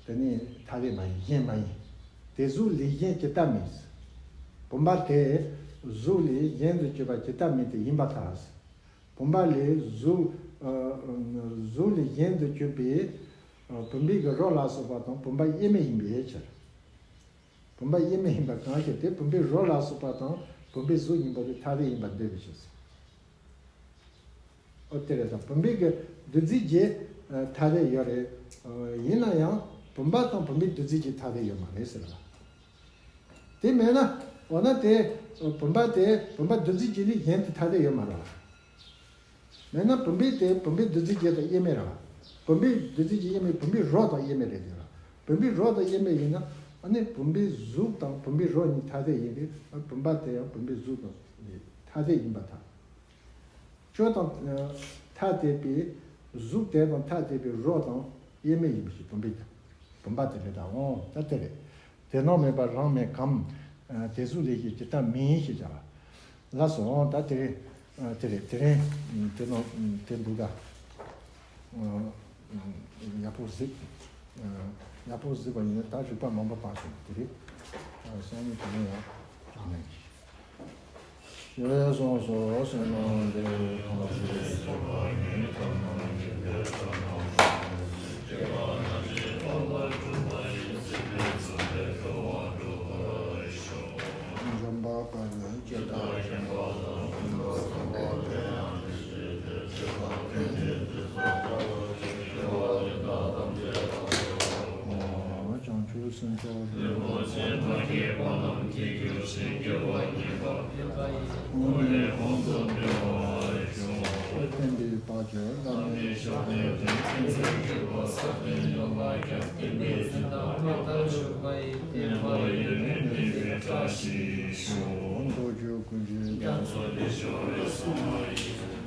དེ་ནི་ཐ་དད་མ་ཡིན། གཞན་མ་ཡིན། དེ་གཟུགས་ལས་གཞན་ཇི་ལྟར་མེད། བུམ་པ་དེ་གཟུགས་ལས་གཞན་དུ་གྱུར་པ་ཇི་ལྟར་མེད་དེ་ཡིན་པར་ཐལ། བུམ་པ་ལས་གཟུགས། གཟུགས་ལས་གཞན་དུ་གྱུར་པའི་བུམ་པའི་གི་རོ་ལ་སོགས་པ་དང་བུམ་པ་དབྱེར་མེད་ཡིན་པའི་ཕྱིར། བུམ་པ་དབྱེར་མེད་ཡིན་པ་གང་ཞིག་དེ་བུམ་པའི་རོ་ལ་སོགས་པ་དང་བུམ་པའི་གཟུགས་གཉིས་པོ་དེ་ཐ་དད་ཡིན་པར་འདོད་པའི་ཕྱིར། ཨོ་དེ་རེད་དང་། བུམ་པའི་གི་བདུད་རྩི་བརྒྱད་ཐ་དད་ཡོད་རེད། ཡིན་ན་ཡང་བུམ་པ་དང་བུམ་པའི་བདུད་རྩི་བརྒྱད་ཐ་དད་ཡོད་མ་རེད་ཟེར་བ། དེ་མེད་ན། འོ་ན་དེ་བུམ་པ་དེ་བུམ་པ་བདུད་རྩི་བརྒྱད་ལས་གཞན་དུ་ཐ་དད་ཡོད་མ་རེད་བ། མེད་ན་བུམ་པའི་དེ་བུམ་པའི་བདུད་རྩི་བརྒྱད་དང་དབྱེར་མེད་རེད་བ། བུམ་པའི་བདུད་རྩི་གི་དབྱེར་མེད་བུམ་པའི་རོ་དང་དབྱེར་མེད་རེད་དེ་ལ། བུམ་པའི་རོ་དང་དབྱེར་མེད་ཡིན་ན་ཨ་ནི་བུམ་པའི་གཟུགས་དང་བུམ་པའི་རོ་གཉིས་ཐ་དད་ཡིན་པས་བུམ་པ་དེ་ཡང་བུམ་པའི་གཟུགས་དང་ཐ་དད་ཡིན་པར་ཐལ། ཆོས་དང་ཐ་དད་པའི་གཟུགས་དེ་དང་ཐ་དད་པའི་རོ་དང་དབྱེར་མེད་ཡིན་པ་ཞིག་བུམ་པའི་བུམ་པ་དེ་རེད་དའོ། ད་དེ་རེད། དེ་སྣང་མེད་པར་རང་མེད་ཁམས། དེ་གཟུགས་ལས་ཀྱི་ཇི་ལྟ་མིན་ཞེས་བྱ་བ། ལགས་སོ། ད་དེ་རེད། དེ་རེད། དེ་རིང་དེ་ནང་དེ་འདུག་ག་ཡག་པོ་གཟིགས། ཡག་པོ་གཟིགས་པ་ཡིན་ན་ད་རིག་པ་མང་པོ་སྤར་སོང་དེ་རེད། སང་ཉིན་དེ་ནས་ཡང་ཡིན། ཞེས་གསུངས་སོ། ཞེས་གསུངས་ནས། འཇམ་དཔལ་དཔལ་ལྡན་ཇི་ལྟར་མཁྱེན་པ་དང་། བྱང་ཆུབ་སེམས་མཆོག་ལས། བསྟན་པའི་བག་ཆགས་བླ་མེད་ཞི་བ་ཡི། མདོ་རྒྱུད་ཀུན་གྱི་རྒྱ་མཚོ་ལས།